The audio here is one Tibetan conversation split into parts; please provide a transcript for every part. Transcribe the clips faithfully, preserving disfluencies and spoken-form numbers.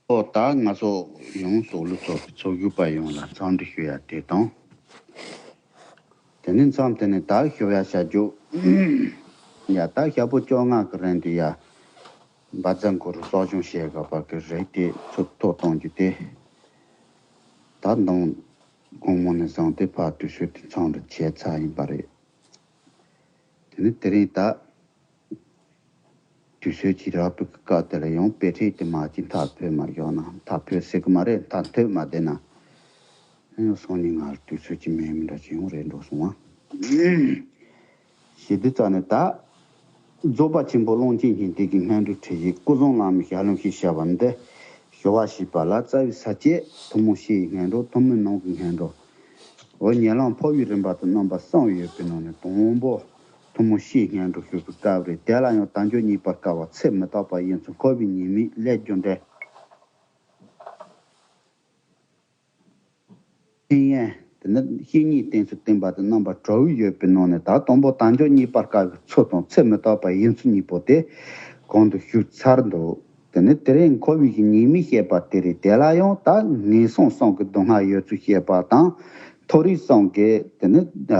ཨོ་ད་ང་ཚོ་ཡང་སོག་ལུ་ཚོགས་པའི་ཚོགས་ཞུགས་པ་ཡོངས་ལ་འཚམས་འདྲི་ཞུ་ཡ་དེ་དང་། དེ་ནས་མཚམས་དེ་ནས་ད་ཞུ་ཡ་བྱ་རྒྱུ། ཡ་ད་ཞག་པོ་བཅོ་ལྔ་གི་རིང་དུ་ཡ། འབའ་རྫ་མགོ་རུ་གསོ་སྦྱོང་བྱེད་དགོས་པ་གི་རིགས་དེ་ཚུར་ཐོ་གཏོང་རྒྱུ་དེ། ད་མདང་དགོང་མོ་ནས་བཟུང་སྟེ་ཕར་དུས་ཚོད་དེ་ཚང་རུ་བྱས་ཚར་ཡིན་པ་རེད། དེ་ནས་དེ་རིང་ད། དུས་ཚོད་ཅིག་རག་པའི་སྐབས་དེ་ལ་ཡང་དཔེ་ཁྲིད་དེ་མ་ཅིག་མཐར་ཕེབས་མ་བཞག་ན་མཐར་ཕེབས་ཟེར་གི་མ་རེད། མཐར་ཐུག་མ་བསྡད་ན་ཡང་སང་ཉིན་ང་ལ་དུས་ཚོད་ཅིག་མེད་མི་འདྲ་ཅིག་ཡོང་རེད་འགྲོ་སོང་ང་། ཞེས་དུས་ཙམ་ནས་ད་རྫོགས་པ་ཆེན་པོ་ཀློང་ཆེན་སྙིང་ཐིག་གི་སྔོན་འགྲོའི་ཁྲིད་ཡིག་ཀུན་བཟང་བླ་མའི་ཞལ་ལུང་ཞེས་བྱ་བ་འདི་ཞུ་བ་ཞེས་པ་ལ་རྩ་བའི་ས་བཅད་ཐུན་མོང་སྤྱིའི་སྔོན་འགྲོ། ཐུན་མོང་ནང་གི་སྔོན་འགྲོ། འོ་ཉེ་ལམ་འཕོ་བའི་རིམ་པ་དང་རྣམ་པ་གསུམ་ཡོད་པའི་ནང་ནས་དང་པོ་ཐུན་མོང་སྤྱིའི་སྔོན་འགྲོ་ཞུ་བའི་སྐབས་རེད། དེ་ལ་ཡང་དལ་འབྱོར་རྙེད་པར་དཀའ་བ་ཚེ་མི་རྟག་པ་ཡིན་ཚུལ་འཁོར་བའི་ཉེས་དམིགས་ལས་རྒྱུ་འབྲས། ཕན་ཡོན། དེ་ནི་བཤེས་གཉེན་བསྟེན་ཚུལ་བསྟན་པ་དང་རྣམ་པ་དྲུག་ཡོད་པའི་ནང་ནས་ད་དང་པོ་དལ་འབྱོར་རྙེད་པར་དཀའ་བའི་ཚུལ་དང་ཚེ་མི་རྟག་པ་ཡིན་ཚུལ་གཉིས་པོ་དེ་གོང་དུ་ཞུས་ཚར་འདུག་དེ་ནི་དེ་རིང་འཁོར་བའི་གི་ཉེས་དམིགས་བཤད་པ་དེ་རེད། དེ་ལ་ཡང་ད་ངན་སོང་གསུམ་གྱི་སྡུག་བསྔལ་ཡོད་ཚུལ་བཤད་པ་དང་། མཐོ་རིས་གསུམ་གྱི་དེ་ནི་ད་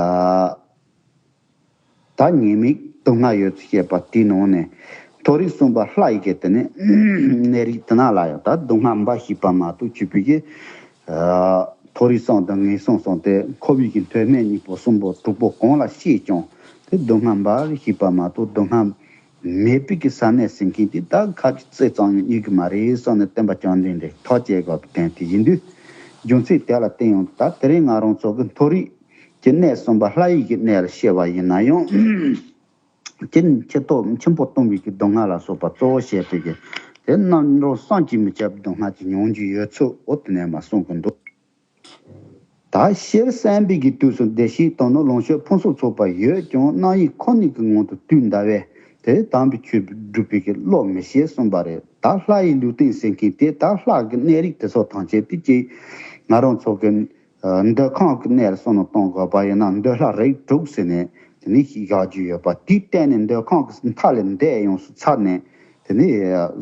ཉེས་དམིགས་སྡུག་བསྔལ་ཡོད་ཚུལ་བཤད་པ་དེའི་ནང་ནས་མཐོ་རིས་གསུམ་པ་ལྷ་ཡི་གེ་དེ་ནི་གནས་རིགས་དེ་ན་ལ་ཡང་ད་སྡུག་བསྔལ་འབའ་ཞིག་པ་མ་གཏོགས་ཆུད་པའི་གི་མཐོ་རིས་གསུམ་དང་ངན་སོང་གསུམ་དེ་འཁོར་བའི་གི་མཐོ་དམན་གཉིས་པོ་གསུམ་པོ་དྲུག་པོ་གང་ལ་སྐྱེས་ཀྱང་དེ་སྡུག་བསྔལ་འབའ་ཞིག་པ་མ་གཏོགས་སྡུག་བསྔལ་མེད་པའི་གི་ས་གནས་ཟེར་མཁན་དེ་ད་ཁ་ཅིག་རྩེ་གཙང་ཡང་རྙེད་གི་མ་རེད་བསམ་ནས་སྟོན་པ་བཅོམ་ལྡན་འདས་ཐག་བཅད་དགོས་པའི་དོན་དེ་ཡིན་དུས། རྒྱུ་མཚན་དེ་ལ་བརྟེན་ཡང་ད་དེ་རིང་ང་རང་ཚོ་གི་མཐོ་རིས་ཀྱི་གནས་གསུམ་པ་ལྷ་ཡི་གི་གནས་ལ་སྐྱེ་བ་ཡིན་ན་ཡང་། དེ་ནི་ཆེ་ཐོག་ཆེན་པོ་སྟོང་པའི་གི་སྡུག་བསྔལ་ལ་སོགས་པ་གཙོ་བོ་བྱས་པའི་གི་དེ་རྣམ་རོལ་བསམ་གྱིས་མི་ཁྱབ་སྡུག་བསྔལ་གྱི་མྱོང་རྒྱུ་ཡོད་ཚུལ་འོ་དེ་ནས་མ་གསུང་གི་འདུག་ད་སྤྱིར་གསན་པའི་གི་དུས་སུ་བདེ་གཤེགས་དང་ནི་ལོངས་སྤྱོད་ཕུན་སུམ་ཚོགས་པ་ཡོད་ཀྱང་རྣམ་གཡེང་ཁོ་ནའི་གི་ངང་དུ་དུས་འདའ་བས་དེ་དམ་པའི་ཆོས་སྒྲུབ་པའི་གི་བློ་མི་སྐྱེ་གསུངས་པ་རེད། ད་ལྷ་ཡི་ལུས་རྟེན་ཟེར་མཁན་དེ་ད་ལྷ་གི་གནས་རིགས་དེ་ཚོ་ཐམས་ཅད་དེ་ཅིག་ང་རང་ཚོ་གི་འདོད་ཁམས་ཀྱི་གནས་ལ་བསམ་བློ་གཏོང་དགོས་པ་ཡིན་ན་འདོད་ལྷ་རིགས་དྲུག་ཟེར་ནས་དེ་ནས་ཞིག་བཞག་རྒྱུ་ཡོད་པ་དེའི་སྟེང་ནས་འདོད་ཁམས་ཀྱི་མཐའ་ལས་འདས་ཡོངས་སུ་ཚར་ནས་དེ་ནས་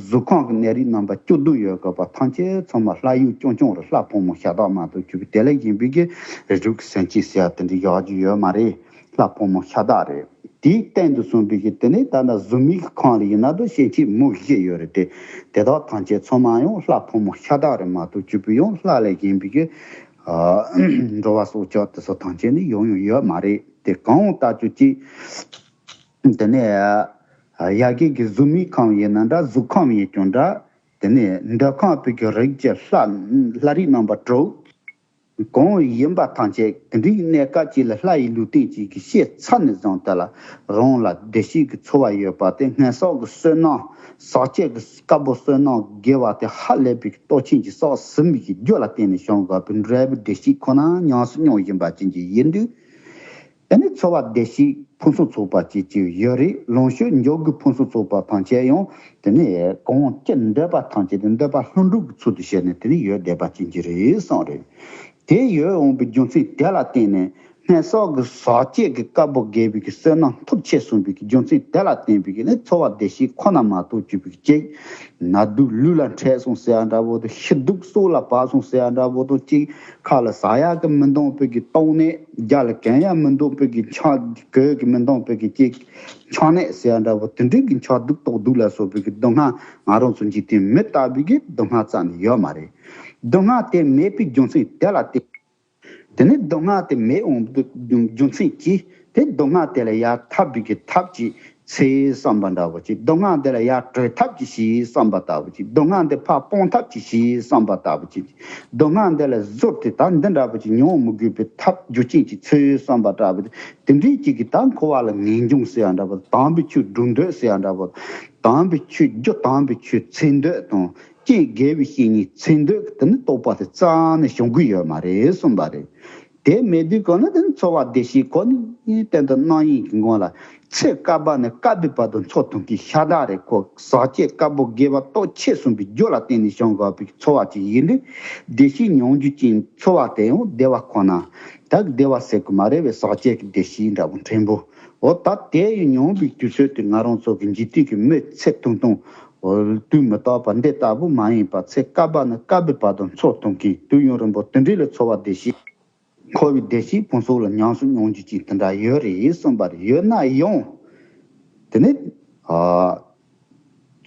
གཟུགས་ཁམས་ཀྱི་གནས་རིགས་རྣམ་པ་བཅུ་བདུན་ཡོད་དགོས་པ་ཐམས་ཅད་ཚང་མ་ལྷ་ཡུལ་རྐྱང་རྐྱང་རེད། ལྷ་ཕོ་མོ་ཤ་སྟག་མ་གཏོགས་ཆུད་པའི་དེ་ལས་གཞན་པའི་གི་རིགས་དྲུག་གི་སེམས་ཅན་ཟེར་ཡ་དེ་འདྲ་བཞག་རྒྱུ་ཡོད་མ་རེད། ལྷ་ཕོ་མོ་ཤ་སྟག་རེད། དེའི་སྟེང་དུ་གསུངས་པའི་གི་དེ་ནས་ད་ལྟ་གཟུགས་མེད་ཀྱི་ཁམས་ལ་ཡིན་ན་ད་སྐྱེ་མཆེད་མུ་བཞི་ཡོད་རེད་དེ། དེ་དག་ཐམས་ཅད་ཚང་མ་ཡང་ལྷ་ཕོ་མོ་ཤ་སྟག་རེད་མ་གཏོགས་ཆུད་པའི་ཡང་ལྷ་ལས་གཞན་པའི་གི་འགྲོ་བ་སྲོག་ཆགས་དེ་ཚོ་ཐམས་ཅད་ནི་ཡོང་ཡོང་ཡོད་མ་རེད། དེ་གང་ལྟར་ཆུ་ཅིག་དེ་ནས་ཡ་གི་གི་གཟུགས་མེད་ཁམས་ཡིན་ན་འདྲ། གཟུགས་ཁམས་ཡིན་ཀྱང་འདྲ། དེ་ནས་འདོད་ཁམས་པའི་གི་རིགས་ཀྱི་ལྷ་ལྷ་རིགས་རྣམ་པ་དྲུག་གང་ཡིན་པ་ཐམས་ཅད་དེ་འདྲའི་གནས་སྐབས་ཅིག་ལ་ལྷ་ཡི་ལུས་རྟེན་ཅིག་གི་སྐྱེས་ཚར་ནས་བཟུང་དེ་ལ་རང་ལ་བདེ་སྐྱིད་ཀྱི་འཚོ་བ་ཡོད་པ་དེ་སྔོན་བསགས་ཀྱི་བསོད་ནམས་ཟག་བཅས་ཀྱི་དཀར་པོ་བསོད་ནམས་དགེ་བ་དེ་ཧ་ལས་པའི་སྟོབས་ཆེན་གྱི་བསགས་ཟིན་པའི་གི་རྒྱུ་ལ་བརྟེན་ནས་བྱུང་དགོས་པའི་འབྲས་བུ་བདེ་སྐྱིད་ཁོ་ན་ཉམས་སུ་མྱོང་བཞིན་པ་ཅན་གྱི་ཡིན་དུས། དེ་ནི་འཚོ་བ་བདེ་སྐྱིད་ཕུན་སུམ་ཚོགས་པ་ཅིག་ཅིག་ཡོད་རེད། ལོངས་སྤྱོད་འབྱོར་དགུ་ཕུན་སུམ་ཚོགས་པ་ཐམས་ཅད་ཡང་དེ་ནི་གང་ཅི་འདོད་པ་ཐམས་ཅད་དེ་འདོད་པ་ལྷུན་གྲུབ་ཀྱི་ཚུལ་དུ་བྱས་ནས་དེ་ནི་ཡོད་བསྡད་པ་ཅན་གྱི་རེད་གསུངས་རེད། དེ་ཡོད་འོང་པའི་རྒྱུ་མཚན་དེ་ལ་བརྟེན་ནས་སྔོན་བསགས་ཀྱི་ཟག་བཅས་ཀྱི་དཀར་པོ་དགེ་བའི་གི་བསོད་ནམས་མཐུ་ཆེ་གསུངས་པའི་གི་རྒྱུ་མཚན་དེ་ལ་བརྟེན་པའི་གི་ནི་འཚོ་བ་བདེ་སྐྱིད་ཁོ་ན་མ་གཏོགས་གཅིག་པའི་གཅིག་ན་སྡུག་ལུས་ལ་འཕྲད་སོང་ཟེར་ཡ་འདྲ་བོ་དང་ཤི་སྡུག་སྲོག་ལ་བབས་སོང་ཟེར་ཡ་འདྲ་བོ་དང་གཅིག་ཁ་ལ་ཟ་ཡག་གི་མི་འདུག་པའི་གི་ལྟོགས་ནད། རྒྱ་ལ་གན་ཡག་མི་འདུག་པའི་གི་ཆག་གོས་གི་མི་འདུག་པའི་གི་གཅིག་ཆག་ནད་ཟེར་ཡ་འདྲ་བོ་དེ་འདྲའི་གི་ཆག་སྡུག་ལྟོགས་སྡུག་ལ་སོགས་པའི་གི་སྡུག་བསྔལ་ང་རང་ཚོ་འཇིག་རྟེན་མི་ལྟ་བུའི་གི་སྡུག་བསྔལ་རྩ་ནས་ཡོད་མ་རེད། སྡུག་བསྔལ་དེ་མེད་པའི་རྒྱུ་མཚན་དེ་ལ་བརྟེན། དེ་ནི་སྡུག་བསྔལ་དེ་མེད་འོང་རྒྱུ་མཚན་གྱིས་དེ་སྡུག་བསྔལ་དེ་ལ་ཡར་ཐར་བའི་གི་ཐབས་ཀྱི་ཚེ་བསམ་པ་འདྲ་བོ་ཅིག་སྡུག་བསྔལ་འདི་ལ་ཡར་གྲོལ་ཐབས་ཀྱི་ཞིག་བསམ་པ་ལྟ་བུ་ཅིག་སྡུག་བསྔལ་འདི་ཕར་སྤོང་ཐབས་ཀྱི་ཞིག་བསམ་པ་ལྟ་བུ་ཅིག་སྡུག་བསྔལ་འདི་ལ་གཟུར་ཏེ་ད་འདི་འདྲ་བོ་ཅིག་མྱོང་མི་དགོས་པའི་ཐབས་རྒྱུ་རྐྱེན་གྱི་ཚུལ་བསམ་པ་འདྲ་བོ་དེ་འདྲའི་ཅིག་གིས་ད་འཁོར་བ་ལ་ངེས་འབྱུང་ཟེར་ཡ་འདྲ་བོ། དམ་པའི་ཆོས་སྒྲུབ་འདོད་ཟེར་ཡ་འདྲ་བོ། དམ་པའི་ཆོས་རྒྱུ་དམ་པའི་ཆོས་འཚོལ་འདོད་དང་། རྐྱེན་དགེ་བའི་བཤེས་གཉེན་འཚོལ་འདོད་དེ་ནི་རྟོགས་པ་དེ་རྩ་ནས་བྱུང་གི་ཡོད་མ་རེད་གསུངས་པ་རེད། དེ་མེད་དུས་གང་ན་དེ་ནི་འཚོ་བ་བདེ་སྐྱིད་ཁོ་ནི་གཏན་དུ་རྣམ་གཡེང་གི་ངང་ལ་ཚེ་བསྐལ་པ་ནས་བསྐལ་པའི་བར་དུ་འཚོ་ཐུབ་མཁན་ཤ་སྟག་རེད། ཁོ་ཟག་བཅས་དཀར་པོ་དགེ་བ་སྟོབས་ཆེ་གསུངས་པའི་རྒྱུ་ལ་བརྟེན་ནས་བྱུང་དགོས་པའི་འཚོ་བ་ཅིག་ཡིན་དུས་བདེ་སྐྱིད་མྱོང་རྒྱུ་ཅན་འཚོ་བ་དེ་ཡང་བདེ་བ་ཁོ་ན་ད་བདེ་བ་ཟེར་གི་མ་རེད་པས། ཟག་བཅས་ཀྱི་བདེ་སྐྱིད་འདྲ་བོ་ཕྲན་བུ། འོ་ད་དེ་ཡི་མྱོང་བའི་དུས་ཚོད་དེ་ང་རང་ཚོ་གི་འཇིག་རྟེན་གྱི་མི་ཚེ་ཐུང་ཐུང་། དུས་མི་རྟག་པ་འདི་ལྟ་བུ་མ་ཡིན་པ་ཚེ་སྐལ་པ་ནས་སྐལ་བའི་བར་དུ་འཚོ་ཐུབ་མཁན། དུས་ཡུན་རིང་པོ་དེ་འདྲའི་ལ་འཚོ་བ་བདེ་སྐྱིད་འཁོར་བའི་བདེ་སྐྱིད་ཕུན་སུམ་ལ་ཉམས་སུ་མྱོང་རྒྱུ་ཅིག་དེ་འདྲ་ཡོད་རེད་གསུངས་པ་རེད། ཡོད་ན་ཡང་དེ་ནི་ཨ།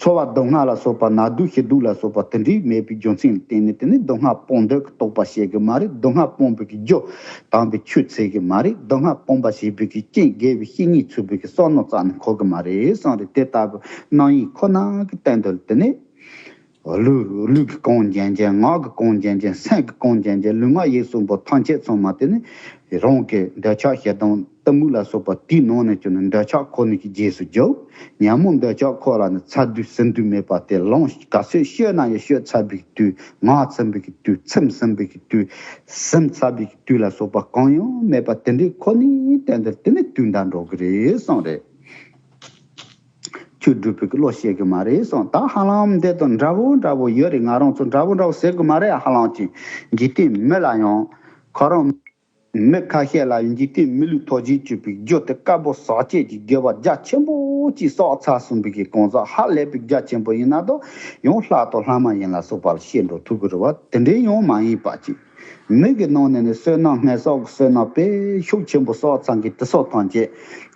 འཚོ་བ་སྡུག་བསྔལ་ལ་སོགས་པ་ན་སྡུག་ཤི་སྡུག་ལ་སོགས་པ་དེ་འདྲའི་མེད་པའི་རྒྱུ་མཚན་ལ་བརྟེན་ནས་དེ་ནི་སྡུག་བསྔལ་སྤོང་འདོད་ཀྱི་རྟོག་པ་བྱེད་ཀྱི་མ་རེད། སྡུག་བསྔལ་སྤོང་བའི་གི་རྒྱུ་དམ་པའི་ཆོས་འཚོལ་གྱི་མ་རེད། སྡུག་བསྔལ་སྤོང་བ་ཞེས་པའི་གི་རྐྱེན་དགེ་བའི་བཤེས་གཉེན་ཚུལ་བའི་གི་བསམ་མནོ་རྩ་ནས་འཁོར་གྱི་མ་རེད་གསུངས་རེད། དེ་ལྟ་བུ་རྣམ་གཡེང་ཁོ་ན་གི་སྟེང་དུ་དེ་ནི་ལུས་ལུས་ཀྱི་གང་འཇན་འཇན། ངག་གི་གང་འཇན་འཇན། སེམས་ཀྱི་གང་འཇན་འཇན། ལུས་ངག་ཡིད་གསུམ་པོ་ཐམས་ཅད་ཚང་མ་དེ་ནི་རང་གི་འདོད་ཆགས་ཞེ་སྡང་གཏི་མུག་ལ་སོགས་པ་དེའི་ནང་ནས་ཀྱང་ནི་འདོད་ཆགས་འཁོར་ནས་ཀྱི་རྗེས་སུ་རྒྱུག་ཉོན་མོངས་འདོད་ཆགས་འཁོར་ལ་ནི་ཚ་དུས་ཟིན་དུས་མེད་པ་སྟེ། ལོང་ག་ཚོད་ཤོད་ན་ཡང་ཤོད་ཚར་བའི་དུས། ངག་ཚིམ་པའི་གི་དུས། ཚིམ་ཟིན་པའི་གི་དུས། ཟིན་ཚར་བའི་གི་དུས་ལ་སོགས་པ་གང་ཡང་མེད་པ་དེ་འདྲའི་ཁོ་ནའི་སྟེང་དུ་དེ་ནི་དུས་འདའ་འགྲོ་གི་རེད་གསུངས་རེད། ཆོས་སྒྲུབ་པའི་གི་བློ་བཤད་གི་མ་རེད་གསུངས། ད་ཧ་ལམ་འདི་དང་འདྲ་བོ་འདྲ་བོ་ཡོད་རེད། ང་རང་ཚོ་འདྲ་བོ་འདྲ་བོ་ཟེར་གི་མ་རེད། ཧ་ལམ་ཅིག་འཇིག་རྟེན་མི་ལ་ཡང་ཁོ་རང་མི་ཁ་ཤས་ལ་ཡང་འཇིག་རྟེན་མི་ལུས་ཐོག་གཞན་གཅོད་པའི་རྒྱུ་དེ་དཀར་པོ་ཟག་བཅས་ཀྱི་དགེ་བ་རྒྱ་ཆེན་པོ་ཅིག་བསགས་ཚར་སོང་བའི་གི་གང་ཟག་ཧ་ལས་པའི་རྒྱ་ཆེན་པོ་ཡིན་ན་དང་ཡང་ལྷ་དང་ལྷ་མ་ཡིན་ལ་སོགས་པ་ལ་བཤད་འགྲོ་ཐུབ་གི་རེད་བ། དེ་འདྲའི་ཡང་མ་ཡིན་པ་ཅིག་མི་གི་ནང་ནས་ནི་བསོད་ནམས་ངན་སོང་གི་བསོད་ནམས་དཔེ་ཤུགས་ཆེན་པོ་བསགས་ཚར་མཁན་དེ་ཚོ་ཐམས་ཅད་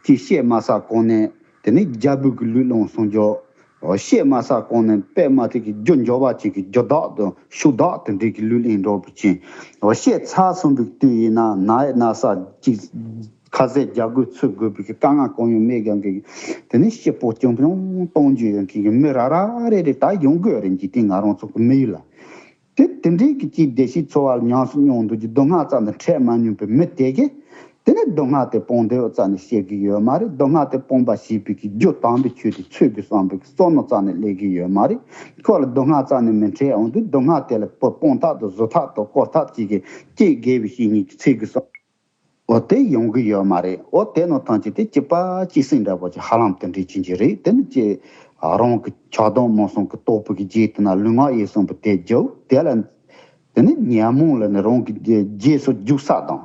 ཀྱིས་བཤད་མ་ཚར་གོང་ནས་དེ་ནི་རྒྱལ་པོ་གི་ལུས་བླངས་སོང་འཇོག་བཤད་མ་ཚར་གོང་ནས་དཔེ་མ་ཐིག་གི་རྒྱུ་འབྱོར་བ་ཅིག་གི་རྒྱུ་བདག་དང་ཤུགས་བདག་དེ་འདྲའི་གི་ལུས་ལེན་འགྲོ་བུ་ཅན། བཤད་ཚར་སོང་བའི་དུས་ཡིན་ན་ན་ཡི་ན་ས་ཅིག་ཁ་ཟས་རྒྱ་གོས་ཚུད་དགོས་པའི་གི་དཀའ་ངལ་གང་ཡང་མེད་ཀྱང་གི་དེ་ནི་སྐྱིད་པོ་ཅུང་ཅུང་གཏོང་རྒྱུ་ཡོད་མཁན་གི་མི་ར་ར་རེ་རེ་ད་ཡོང་གི་ཡོད་རེད། འཇིག་རྟེན་ང་རང་ཚོ་གི་མི་ཡུལ་ལ། དེ་དེ་འདྲའི་གི་ཅིག་བདེ་སྐྱིད་འཚོ་བ་ལ་ཉམས་སུ་མྱོང་འདུག་གི་སྡུག་བསྔལ་རྩ་ནས་འཕྲད་མ་མྱོང་པའི་མི་དེ་གིས་དེ་ནི་སྡུག་བསྔལ་དེ་སྤོང་འདོད་རྩ་ནས་བཤད་གི་ཡོད་མ་རེད། སྡུག་བསྔལ་དེ་སྤོང་བ་ཞེས་པའི་གི་རྒྱུ་དམ་པའི་ཆོས་དེ་འཚོལ་དགོས་བསམ་པའི་གི་བསམ་མནོ་རྩ་ནས་སླེབས་གི་ཡོད་མ་རེད། ཁོ་ལ་སྡུག་བསྔལ་རྩ་ནས་མི་འཕྲད་འོང་དུས་སྡུག་བསྔལ་དེ་ལ་སྤོ་སྤོང་ཐབས་དང་བཟོད་ཐབས་དང་སྐོར་ཐབས་ཅིག་གི་ཅིག་དགེ་བའི་བཤེས་གཉེན་གྱིས་འཚོལ་དགོས་བསམ། འོ་དེ་ཡོང་གི་ཡོད་མ་རེད། འོ་དེ་ནོ་ཐམས་ཅད་དེ་གཅིག་པ་གཅིག་སེང་འདྲ་པོ་ཅིག་ཧ་ལམ་དེ་འདྲའི་ཅན་གྱི་རེད། དེ་ནི་ཅི་རང་གི་ཆགས་སྡང་རྨོངས་གསུམ་གྱི་རྟོག་པའི་གི་རྗེས་དེ་ན་ལུས་ངག་ཡིད་གསུམ་པོ་དེ་རྒྱུག་དེ་ལ་དེ་ནི་ཉོན་མོངས་ལ་ནི་རང་གི་རྗེས་སུ་རྒྱུག་ས་དང་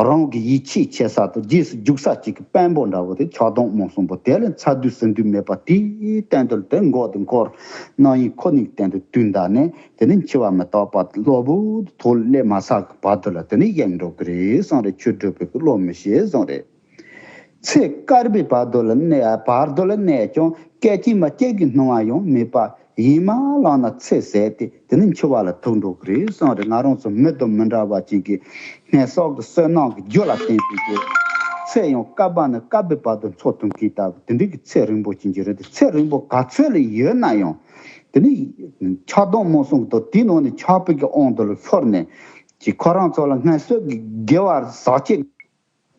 རང་གི་ཡིད་ཆེས་བྱེད་ས་དང་རྗེས་སུ་རྒྱུག་ས་གཅིག་གི་དཔོན་པོ་འདྲ་པོ་དེ་ཆགས་སྡང་རྨོངས་གསུམ་པོ་དེ་ལ་ཚ་དུས་ཟིན་དུས་མེད་པ་དེའི་སྟེང་དུ་དེ་མགོ་དེ་འཁོར་རྣམ་གཡེང་ཁོ་ནའི་སྟེང་དུ་དུས་འདའ་ནས། དེ་ནི་འཆི་བ་མི་རྟག་པ་གློ་བུར་དུ་ཐོག་སླེབས་མ་ཚར་གི་བར་དུ་ལ་དེ་ནི་གཡེང་འགྲོ་གི་རེད་གསུངས་རེད། ཆོས་སྒྲུབ་པའི་གི་བློ་མི་ཤེས་གསུངས་རེད། ཚེ་དཀར་པའི་བར་དུ་ལ་གནས་བར་དུ་ལ་གནས་ཀྱང་སྐད་ཅིག་མ་གཅིག་གི་སྣང་བ་ཡང་མེད་པ་ཡིད་མ་བླངས་ན་ཚེ་ཟད་དེ་དེ་ནི་འཆི་བ་ལ་ཐུག་འགྲོ་གི་རེད་གསུངས་རེད། ང་རང་ཚོ་མི་དང་མི་འདྲ་བ་ཅིག་གི་ངན་སོང་གི་བསོད་ནམས་ཀྱི་རྒྱུ་ལ་བརྟེན་པའི་གི་ཚེ་ཡང་བསྐལ་པ་ནས་བསྐལ་པའི་བར་དུ་འཚོ་ཐུབ་མཁན་ལྟ་བུ་དེ་འདྲའི་གི་ཚེ་རིང་པོ་ཅན་གྱི་རེད་དེ། ཚེ་རིང་པོ་ག་ཚོད་ལ་ཡོད་ན་ཡང་། དེ་ནི་ཆགས་སྡང་རྨོངས་གསུམ་དང་དེའི་ནང་ནས་ཆགས་པའི་གི་དབང་དུ་ལ་ཤོར་ནས་ཀྱི་ཁོ་རང་ཚོ་ལ་སྔར་སྲོལ་གྱི་དགེ་བ་ཟག་བཅས་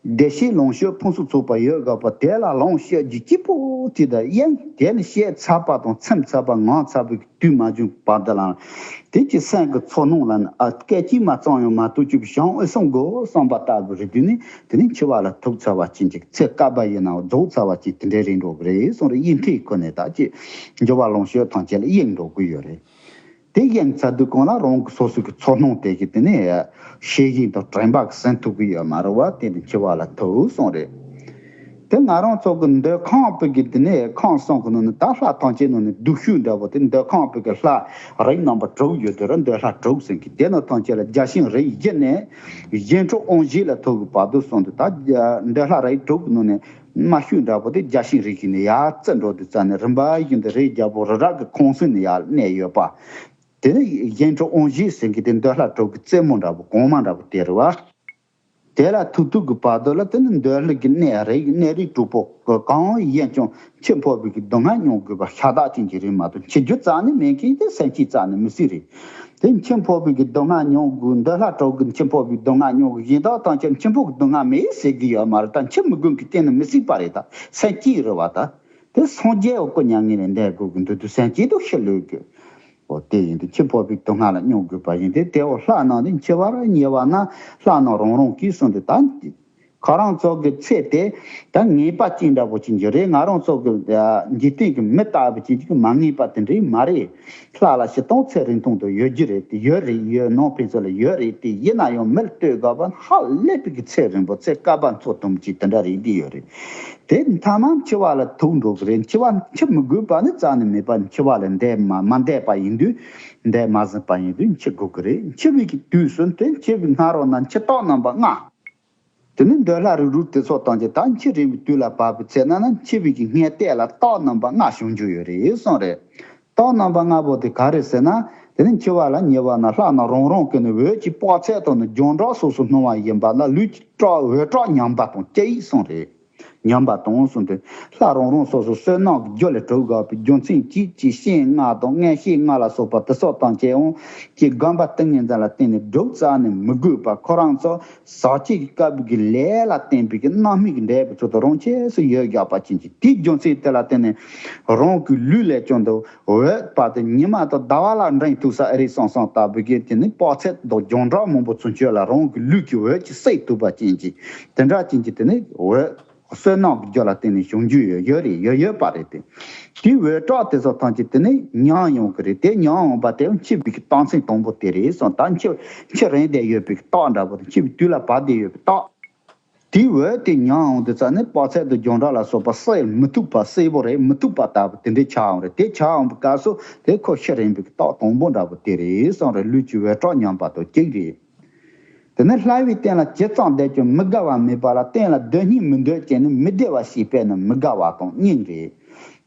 བདེ་གཤེགས་ལོངས་སྤྱོད་ཕུན་སུམ་ཚོགས་པ་ཡོད་དགོས་པ་དེ་ལ་ལོངས་སྤྱོད་རྒྱུ་གཅིག་པོ་དེ་དང་གཡེང་། དེ་ནི་བཤད་ཚར་བ་དང་ཚིམ་ཚར་བ་ངང་ཚར་བའི་དུས་མ་བྱུང་བར་དུ་ལ་དེ་ཀྱི་སེམས་ཀྱི་ཚོར་སྣང་ལ་ནི་ཨ་སྐད་ཅིག་མ་ཙམ་ཡང་མ་ཐུག་ཅིག་བྱང་འོས་སོང་དགོས་བསམ་པ་ལྟ་བུ་རེད། དེ་ནི་དེ་ནི་འཆི་བ་ལ་ཐུག་ཚར་བ་ཅན་གྱི་ཚེ་བསྐལ་པ་ཡིན་ནའང་རྫོགས་ཚར་བ་ཅན་དེ་འདྲའི་རེད་འགྲོ་གི་རེད་གསུངས་རེད། ཡིད་འཕྲོག་ཁོ་ནས་ད་ཅི་འགྱུར་བ་ལོངས་སྤྱོད་ཐམས་ཅད་ལ་གཡེང་འགྲོ་གི་ཡོད་རེད། དེ་གཡེང་ཚར་དུས་གང་ལ་རང་གི་སོ་སོ་གི་ཚོར་སྣང་དེ་གི་དེ་ནས་ཤེས་བཞིན་དང་དྲན་པ་གི་ཟིན་ཐུབ་ཀྱི་ཡོད་མ་རེད་བ། དེ་ནི་འཆི་བ་ལ་ཐུག་སོང་རེད། དེ་ང་རང་ཚོ་གི་འདོད་ཁམས་པའི་གི་དེ་ནས་ཁམས་གསུམ་གི་ནང་ནས་ད་ལྷ་ཐམས་ཅད་ནང་ནས་སྡུག་ཤོས་འདྲ་བོ་དེ་འདོད་ཁམས་པའི་གི་ལྷ་རིགས་རྣམ་པ་དྲུག་ཡོད་དེ་ར་འདོད་ལྷ་དྲུག་ཟེར་གི་དེ་ནང་ཐམས་ཅད་ལ་བརྒྱ་བྱིན་རིགས་བཞི་ནས་གཞན་འཕྲུལ་དབང་བཞི་ལ་ཐུག་གི་བར་དུ་སོང་དུས་ད་འདོད་ལྷ་རིགས་དྲུག་གི་ནང་ནས། མ་ཤོས་འདྲ་པོ་དེ་བརྒྱ་བྱིན་རིགས་ཀྱི་ནི་ཡར་བརྩི་འགྲོ་དུས་ཙ་ནས་རིམ་པ་བཞིན་དུ་རིགས་བརྒྱ་པོ་རི་རབ་ཀྱི་ཁོང་སུན་ནས་ཡར་གནས་ཡོད་པ། དེ་ནི་གཞན་འཕྲུལ་དབང་བཞི་ཟེར་གྱི་དེ་འདོད་ལྷ་དྲུག་གི་རྩེ་མོ་འདྲ་པོ་གོང་མ་འདྲ་པོ་དེ་རེད་བ། དེ་ལ་ཐུག་ཐུག་གི་བར་དུ་ལ་དེ་ནི་འདོད་ལྷ་གི་གནས་རིགས་གནས་རིགས་དྲུག་པོ་གང་ཡིན་ཀྱང་འཆི་འཕོ་བའི་གི་སྡུག་བསྔལ་མྱོང་དགོས་པ་ཤ་སྟག་ཅན་གྱི་རེད་མ་གཏོགས་འཆི་རྒྱུ་རྩ་ནས་མེད་མཁན་དེ་སེམས་ཅན་རྩ་ནས་མི་སྲིད་རེད། དེ་འཆི་འཕོ་བའི་གི་སྡུག་བསྔལ་མྱོང་དགོས། འདོད་ལྷ་དྲུག་གི་འཆི་འཕོ་བའི་སྡུག་བསྔལ་མྱོང་དགོས། གཞན་དག་ཐམས་ཅད་འཆི་འཕོ་གི་སྡུག་བསྔལ་མེད་ཟེར་གི་ཡོད་མ་རེད། ད་འཆི་མི་དགོས་གི་གཏན་ནས་མི་སྲིད་པ་རེད། ད་སེམས་ཅན་རེད་བ། ད་དེ་སངས་རྒྱས་འོ་ཀོ་མྱ་ངན་ལས་འདས་དགོས་གི་འདུག་དུས་སེམས་ཅན་དུ་ཤི་ལོས་དགོས། འོ་དེ་ཡིན་དུས་འཆི་འཕོ་བའི་སྡུག་བསྔལ་ལ་མྱོང་དགོས་པ་ཡིན་ཏེ། དེ་འོ་ལྷ་རྣམས་ནི་འཆི་བར་ཉེ་བ་ན་ལྷ་རྣམས་རང་རང་གིས་གསུངས་ཏེ། ད་ ཁོ་རང་ཚོ་གི་ཚེ་དེ་ད་ངེས་པ་ཅན་འདྲ་པོ་ཅིག་ཡོད་རེད། ང་རང་ཚོ་གི་འཇིག་རྟེན་གྱི་མི་ལྟ་བུ་ཅིག་གི་མ་ངེས་པ་དེ་འདྲའི་མ་རེད། ལྷ་ལ་ཞིག་གཏོང་ཚེ་རིང་ཐུང་དུ་ཡོད་རྒྱུ་རེད་དེ། ཡོད་རེད། ཡོད་ནོ་ཕན་ཚུན་ལ་ཡོད་རེད་དེ། ཡིན་ན་ཡང་མི་ལ་ལྟོས་དགོས་པ་ཧ་ལས་པའི་གི་ཚེ་རིང་པོ་ཚེ་བསྐལ་པ་འཚོ་ཐུབ་ཅིག་དེ་འདྲ་རེད་འདི་ཡོད་རེད། དེ་མཐའ་མ་འཆི་བ་ལ་ཐུག་འགྲོ་གི་རེད། འཆི་བ་འཆི་མི་དགོས་པ་ནི་རྩ་ནས་མེད་པ། འཆི་བ་ལ་འདས་མ་མ་འདས་པ་ཡིན་དུས་འདས་མ་ཟིན་པ་ཡིན་དུས་འཆི་དགོས་ཀྱི་རེད། འཆི་བའི་གི་དུས་སུ་དེ་འཆི་བའི་སྔ་རོལ་ན་འཆི་བདག་རྣམ་པ་ལྔ། དེ་ནི་འདོད་ལྷ་རིགས་དྲུག་དེ་ཚོ་དང་གཅིག་ད་འཆི་རན་པའི་དུས་ལ་བབ་པའི་ཚེ་ན་ན་འཆི་བའི་གི་སྔས་ལྟས་ལ་སྟག་རྣམ་པ་ལྔ་བྱུང་རྒྱུ་ཡོད་རེད་གསུངས་རེད། སྟག་རྣམ་པ་ལྔ་པོ་དེ་ག་རེ་ཟེར་ན། དེ་ནི་འཆི་བ་ལ་ཉེ་བ་ན་ལྷ་རྣམས་རང་རང་གི་ནི་འོད་ཀྱི་དཔག་ཚད་དང་ནི་རྒྱང་གྲགས་སོ་སོ་སྣང་བ་ཡིན་པ་ལ་ལུས་ཀྱི་བཀྲག་འོད་གྲགས་ཉམས་པ་དང་གཅིག་གསུངས་རེད། ཉམས་པ་དང་གསུངས་ཏེ། ལྷ་རང་རང་སོ་སོ་བསོད་ནམས་ཀྱི་རྒྱུ་ལས་གྲུབ་དགོས་པའི་རྒྱུ་མཚན་གྱིས་ཀྱི་སྤྱན་ལྔ་དང་མངོན་ཤེས་ལྔ་ལ་སོགས་པ་དེ་སོགས་དང་བཅས་འོང་གི་སྒོམ་པ་ཏིང་ངེ་འཛིན་ལ་བརྟེན་ནས་སྒྲུབ་རྩ་ནས་མི་དགོས་པ། ཁོ་རང་ཚོ་ཟག་བཅས་ཀྱི་སྐབས་ཀྱི་ལས་ལ་བརྟེན་པའི་གི་རྣམ་སྨིན་གྱི་འབྲས་བུ་ཚུལ་དུ་རང་ཆས་སུ་ཡོད་རྒྱག་པ་ཅན་གྱི་དེའི་རྒྱུ་མཚན་དེ་ལ་བརྟེན་ནས་རང་གི་ལུས་ལས་ཀྱང་དུ་འོད་དཔག་སྟེ་ཉི་མ་དང་ཟླ་བ་ལ་འགྲན་ཐུག་ས་ཨེ་རེད་སོང་སོང་ལྟ་བུའི་གི་དེ་ནི་དཔག་ཚད་དང་རྒྱང་གྲགས་མང་པོ་ཚུན་ཆོད་ལ་རང་གི་ལུས་ཀྱི་འོད་ཀྱིས་བསྲེག་ཐུབ་པ་ཅན་གྱི་དེ་འདྲ་ཅན་གྱི་དེ་ནི་འོད་བསོད་ནམས་ཀྱི་རྒྱུ་ལ་བརྟེན་ནས་བྱུང་རྒྱུ་ཡོད་ཡོད་རེད། ཡོད་ཡོད་པ་རེད་དེ། དེའི་འོད་གྲགས་དེ་ཚོ་ཐམས་ཅད་དེ་ནི་ཉམས་ཡོང་གི་རེད། དེ་ཉམས་ཡོང་བ་དེ་འཆི་བའི་གི་རྟགས་མཚན་དང་པོ་དེ་རེད་སོང་། ད་འཆི་འཆི་རན་བསྡད་ཡོད་པའི་གི་རྟགས་འདྲ་པོ་དང་འཆི་བའི་དུས་ལ་བབ་བསྡད་ཡོད་པའི་རྟགས། དེའི་འོད་དེ་ཉམས་འོང་དུས་ཙ་ནས་དཔག་ཚད་དང་རྒྱང་གྲགས་ལ་སོགས་པ་བསྲེག་མི་ཐུབ་པ། བསྲེག་པོ་རེད། མི་ཐུབ་པ་ལྟ་བུ་དེ་འདྲའི་ཆགས་འོང་རེད། དེ་ཆགས་འོང་པའི་སྐབས་སུ་དེ་ཁོ་ཤི་རན་པའི་རྟགས་དང་པོ་འདྲ་པོ་དེ་རེད་གསུངས་རེད། ལུས་ཀྱི་འོད་གྲགས་ཉམས་པ་དང་གཅིག་རེད། དེ་ནས་ལྷ་བའི་རྟེན་ལ་ཇི་ཙམ་བསྡད་ཀྱང་མི་དགའ་བ་མེད་པ་ལ་རྟེན་ལ་སྡོད་སྙིང་མི་འདོད་ཅེས་ནི་མི་བདེ་བ་ཞེས་པས་ནི་མི་དགའ་བ་དང་སྙིང་རེད།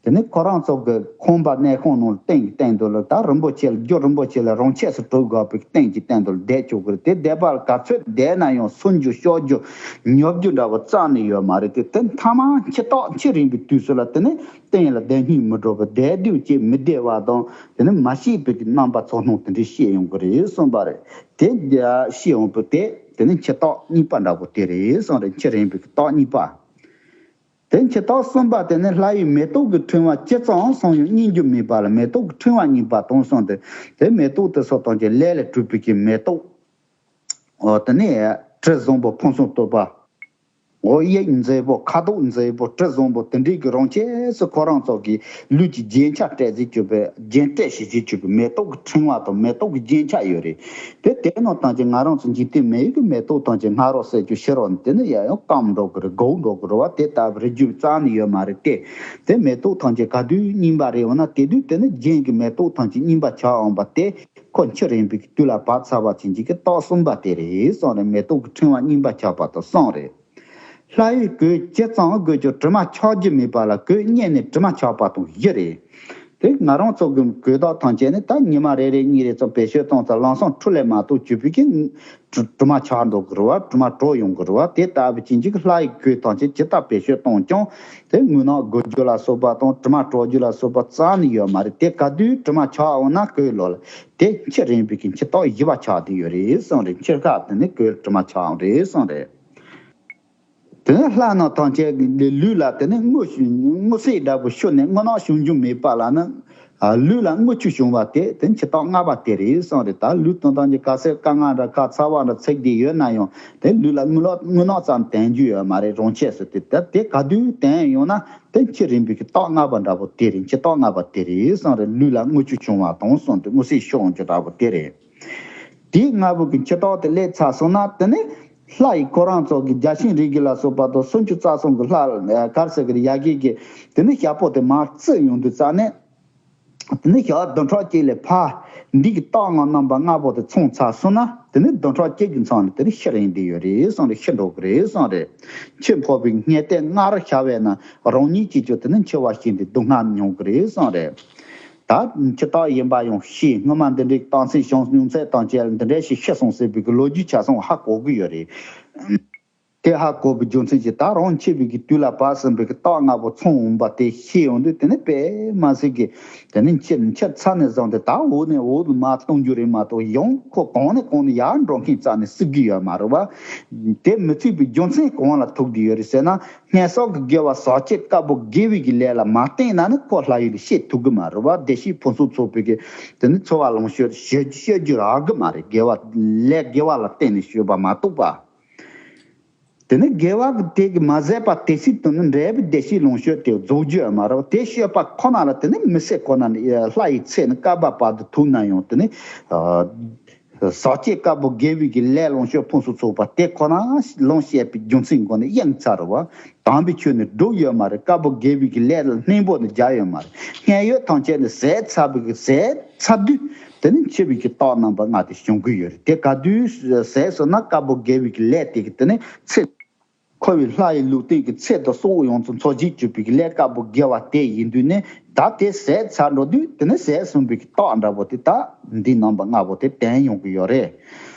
དེ་ནི་ཁོ་རང་ཚོ་གི་ཁང་པ་གནས་ཁང་ནང་ལ་སྟེང་གི་སྟེང་དུ་ལ་ད་རིན་པོ་ཆེ་ལ་རྒྱུ་རིན་པོ་ཆེ་ལ་རང་ཆས་སུ་གྲུབ་དགོས་པའི་སྟེང་གི་སྟེང་དུ་ལ་བསྡད་ཆོག་གི་རེད། དེ་བསྡད་པ་ལ་ག་ཚོད་བསྡད་ན་ཡང་སུན་རྒྱུ་གཤོག་རྒྱུ་ཉོབ་རྒྱུ་འདྲ་བོ་རྩ་ནས་ཡོད་མ་རེད། དེ་དེ་མཐའ་མ་འཆི་རྟགས་འཆི་རན་པའི་དུས་སུ་ལ་དེ་ནི་སྟེང་ལ་བསྡད་སྙིང་མི་འདོད་པ། བསྡད་དུས་ཀྱི་མི་བདེ་བ་དང་དེ་ནི་མ་ཤེས་པའི་གི་རྣམ་པ་ཚོར་སྣང་དེ་འདྲའི་ཤེས་ཡོང་གི་རེད་གསུངས་པ་རེད། དེ་ཤེས་ཡོང་པ་དེ་དེ་ནི་འཆི་རྟགས་གཉིས་པ་འདྲ་པོ་དེ་རེད་གསུངས་རེད། འཆི་རན་པའི་གི་རྟགས་གཉིས་པ། དེ་འཆི་རྟགས་གསུམ་པ་དེ་ནི་ལྷ་ཡི་མེ་ཏོག་གི་ཕྲེང་བ་ཇི་ཙམ་སོང་ཡང་རྙེད་རྒྱུ་མེད་པ་ལ་མེ་ཏོག་གི་ཕྲེང་བ་རྙེད་པ་དང་གསུངས་ཏེ། དེ་མེ་ཏོག་དེ་ཚོ་དང་གི་ལས་ལས་གྲུབ་པའི་གི་མེ་ཏོག་འོ་དེ་ནི་དྲི་བཟང་པོ་ཕུན་སུམ་ཚོགས་པ། འོ་གཡས་མཛེས་པོ་ཁ་དོག་མཛེས་པོ་དྲི་བཟང་པོ་དེ་འདྲའི་གི་རང་ཆས་སུ་ཁོ་རང་ཚོ་གི་ལུས་ཀྱི་རྒྱན་ཆ་སྤྲས་ཟིག་གྱུར་པའི་རྒྱན་སྤྲས་ཤིག་ཟིག་གྱུར་པའི་མེ་ཏོག་གི་ཕྲེང་བ་དང་མེ་ཏོག་གི་རྒྱན་ཆ་ཡོད་རེད། དེ་དེ་ནང་ཐམས་ཅད་ང་རང་ཚོ་འཇིག་རྟེན་མི་ཡི་གི་མེ་ཏོག་ཐམས་ཅད་སྔ་རོལ་ཟེར་རྒྱུ་ཕྱི་རོལ་ནས་དེ་ནི་ཡང་ཡང་སྐམ་འགྲོ་གི་རེད། འགོག་འགྲོ་གི་རེད་བ། དེ་ལྟ་བུ་རེ་རྒྱུ་རྩ་ནས་ཡོད་མ་རེད་དེ། དེ་མེ་ཏོག་ཐམས་ཅད་ག་དུས་རྙིང་པ་རེད་འོ་ན་དེ་དུས་དེ་ནི་རྒྱན་གྱི་མེ་ཏོག་ཐམས་ཅད་རྙིང་པ་ཆགས་འོང་པ་དེ་ཁོ་འཆི་རན་པའི་དུས་ལ་བབ་ཚར་བ་ཅན་གྱི་གི་རྟགས་གསུམ་པ་དེ་རེད་གསུངས་རེད། མེ་ཏོག་གི་ཕྲེང་བ་རྙིང་པ་ཆགས་པ་དང་གསུངས་རེད། ལྷ་ཡི་གོས་ཇི་ཙམ་བགོས་ཀྱང་དྲི་མ་ཆགས་རྒྱུ་མེད་པ་ལ་གོས་རྙེད་ནས་དྲི་མ་ཆགས་པ་དང་བཞི་རེད། དེ་ང་རང་ཚོ་གི་གོས་དག་ཐམས་ཅད་ནི་ད་ཉི་མ་རེ་རེ་གཉིས་རེ་ཙམ་བེད་སྤྱོད་བཏང་ཚར་ལམ་སང་འཁྲུལ་ལས་མ་གཏོགས་བཅུ་པའི་གི་དྲི་དྲི་མ་ཆགས་འགྲོ་གི་རེད་བ། དྲི་མ་བྲོ་ཡོང་གི་རེད་བ། དེ་ལྟ་བུ་ཅན་གྱི་ལྷ་ཡི་གོས་ཐམས་ཅད་ཇི་ལྟར་བེད་སྤྱོད་བཏང་ཀྱང་དེ་རྔུལ་ནག་འགོ་རྒྱུ་ལ་སོགས་པ་དང་དྲི་མ་བྲོ་རྒྱུ་ལ་སོགས་པ་རྩ་ནས་ཡོད་མ་རེད། དེ་ག་དུས་དྲི་མ་ཆགས་འོང་ན་གོས་ལོ་ལ་དེ་འཆི་རན་པའི་གི་འཆི་རྟགས་བཞི་པ་ཆགས་བསྡད་ཡོད་རེད་གསུངས་རེད། འཆི་ཁ་དེ་ནི་གོས་དྲི་མ་ཆགས་འོང་རེད་གསུངས་རེད། དེ་ནས་ལྷ་རྣམས་ཐམས་ཅད་ཀྱི་ལུས་ལ་དེ་ནས་རྔུལ་ཞིག་རྔུལ་སེར་འདྲ་པོ་ཤོར་ནས་རྔུལ་ནག་བྱུང་རྒྱུ་མེད་པ་ལ་ནི། ལུས་ལ་རྔུལ་ཆུ་བྱུང་བ་དེ་དེ་འཆི་རྟགས་ལྔ་པ་དེ་རེད་གསུངས་རེད། ད་ལུས་དོན་དམ་གྱི་ག་ཚད་དཀའ་ངལ་འདྲ་ཁ་ཚ་བ་འདྲ་ཚིག་དེ་ཡོད་ན་ཡང་དེ་ལུས་ལ་རྔུལ་ནག་རྔུལ་ནག་ཙམ་དྲན་རྒྱུ་ཡོད་མ་རེད། རང་ཆས་སུ་དེ་ད་དེ་ག་དུས་དྲན་ཡོང་ན་དེ་འཆི་རན་པའི་གི་རྟགས་ལྔ་པ་འདྲ་པོ་དེ་རེད། འཆི་རྟགས་ལྔ་པ་དེ་རེད་གསུངས་རེད། ལུས་ལ་རྔུལ་ཆུ་བྱུང་བ་དང་གསུངས་ཏེ་རྔུལ་སེར་ཤོར་འོང་རྒྱུ་འདྲ་པོ་དེ་རེད། དེའི་ལྔ་པོ་གི་འཆི་རྟགས་དེ་སླེབས་ཚར་སོང་ན་དེ་ནི་ལྷ་ཡི་ཁོ་རང་ཚོ་གི་བརྒྱ་བྱིན་རིགས་ཀྱི་ལ་སོགས་པ་དང་སུམ་ཅུ་རྩ་གསུམ་གི་ལྷ་གར་ཟེར་གི་ཡ་གི་གི་དེ་ནི་ཞག་པོ་དེ་མར་བརྩིགས་ཡོང་དུས་ཙ་ནས་དེ་ནི་ཞག་བདུན་ཕྲག་གཅིག་ལས་ཕར་འདི་གི་རྟགས་ལྔ་རྣམ་པ་ལྔ་པོ་དེ་ཚང་ཚར་སོང་ན་དེ་ནི་བདུན་ཕྲག་གཅིག་གི་མཚམས་ནས་དེ་ནི་ཤི་རན་དེ་ཡོད་རེད་གསུངས་རེད། ཤི་འགྲོ་གི་རེད་གསུངས་རེད། འཆི་འཕོ་བའི་སྔས་ལྟས་སྔར་ཤར་བས་ན་རང་ཉིད་ཀྱིས་ཀྱང་དེ་ནི་འཆི་བ་ཤེས་ཏེ་སྡུག་བསྔལ་མྱོང་གི་རེད་གསུངས་རེད། ད་འཆི་རྟགས་ཡིན་པ་ཡང་ཤེས། སྔོན་མ་འདི་འདྲའི་རྟགས་མཚན་བྱུང་མྱོང་ཚད་དང་བཅས་འདི་འདྲ་ཞིག་ཤི་སོང་ཟེར་བའི་གི་ལོ་རྒྱུས་ཆ་ཚང་ཧ་གོ་གི་ཡོད་རེད། དེ་ཧ་གོ་བའི་རྒྱུ་མཚན་གྱིས་ད་རང་འཆི་བའི་གི་དུས་ལ་བབས་ཟིན་པའི་གི་རྟགས་ལྔ་པོ་ཚང་འོང་པ་དེ་ཤེས་ཡོང་དུས་དེ་ནི་དཔེ་མ་སྲིད་གི་དེ་ནི་འཆི་འཆི་ཚར་ནས་བཟུང་སྟེ་ད་འོག་ནས་འོག་ཏུ་མར་གཏོང་རྒྱུ་རེད་མ་གཏོགས་ཡང་ཁོ་གང་ནས་གང་ནས་ཡར་འགྲོ་མཁན་རྩ་ནས་སྲིད་གི་ཡོད་མ་རེད་བ། དེ་མི་ཚུད་པའི་རྒྱུ་མཚན་གང་ལ་ཐུག་གི་ཡོད་རེད་ཟེར་ན། སྔོན་བསགས་ཀྱི་དགེ་བ་ཟག་བཅས་དཀར་པོ་དགེ་བའི་གི་ལས་ལ་མ་བརྟེན་ན་ནི་ཁོ་ལྷ་ཡུལ་ལ་སྐྱེ་ཐུབ་གི་མ་རེད་བ། བདེ་གཤེགས་ཕུན་སུམ་ཚོགས་པའི་གི་དེ་ནི་འཚོ་བ་ལོངས་སྤྱོད་སྤྱོད་སྤྱོད་རྒྱུ་རག་གི་མ་རེད། དགེ་བ་ལས་དགེ་བ་ལ་བརྟེན་ནས་སྤྱོད་པ་མ་གཏོགས་པ། དེ་ནི་དགེ་བ་གི་དེ་གི་མ་ཟད་པ་དེ་སྲིད་དུ་ནི་འབྲས་བུ་བདེ་གཤེགས་ལོངས་སྤྱོད་དེ་རྫོགས་རྒྱུ་ཡོད་མ་རེད། དེ་སྤྱོད་པ་ཁོ་ན་ལ་དེ་ནི་མི་ཚེ་ཁོ་ན་ནི་ལྷ་ཡི་ཚེ་ནི་བསྐལ་པ་བར་དུ་ཐུབ་ན་ཡང་དེ་ནི་ཟག་བཅས་དཀར་པོ་དགེ་བའི་གི་ལས་ལོངས་སྤྱོད་ཕུན་སུམ་ཚོགས་པ་དེ་ཁོ་ན་ལོངས་སྤྱད་པའི་རྒྱུ་མཚན་སྒོ་ནས་གཡེངས་ཚར་བ། དམ་པའི་ཆོས་ནི་སྒྲུབ་ཡོད་མ་རེད། དཀར་པོ་དགེ་བའི་གི་ལས་ལ་སྙིང་པོ་ནི་རྒྱག་ཡོད་མ་རེད། སྔོན་ཡོད་ཐམས་ཅད་ནི་ཟད་ཚར་བའི་གི་ཟད་ཚར་དུས་དེ་ནི་འཆི་བའི་གི་རྟགས་རྣམ་པ་ལྔ་དེ་བྱུང་གི་ཡོད་རེད། དེ་ག་དུས་ཟད་སོང་ན་དཀར་པོ་དགེ་བའི་གི་ལས་དེ་གི་དེ་ནི་ཚེ་འཁོར་བའི་ལྷ་ཡི་ལུས་རྟེན་གྱི་ཚེ་དང་སྲོག་ཡོངས་སུ་འཚོ་བྱེད་གྱུར་པའི་ལས་དཀར་པོ་དགེ་བ་དེ་ཡིན་དུས་ནི་ད་དེ་ཟད་ཚར་འགྲོ་དུས་དེ་ནི་ཟད་སོང་བའི་རྟགས་འདྲ་པོ་དེ་ད་འདི་རྣམ་པ་ལྔ་པོ་དེ་དྲན་ཡོང་གི་ཡོད་རེད།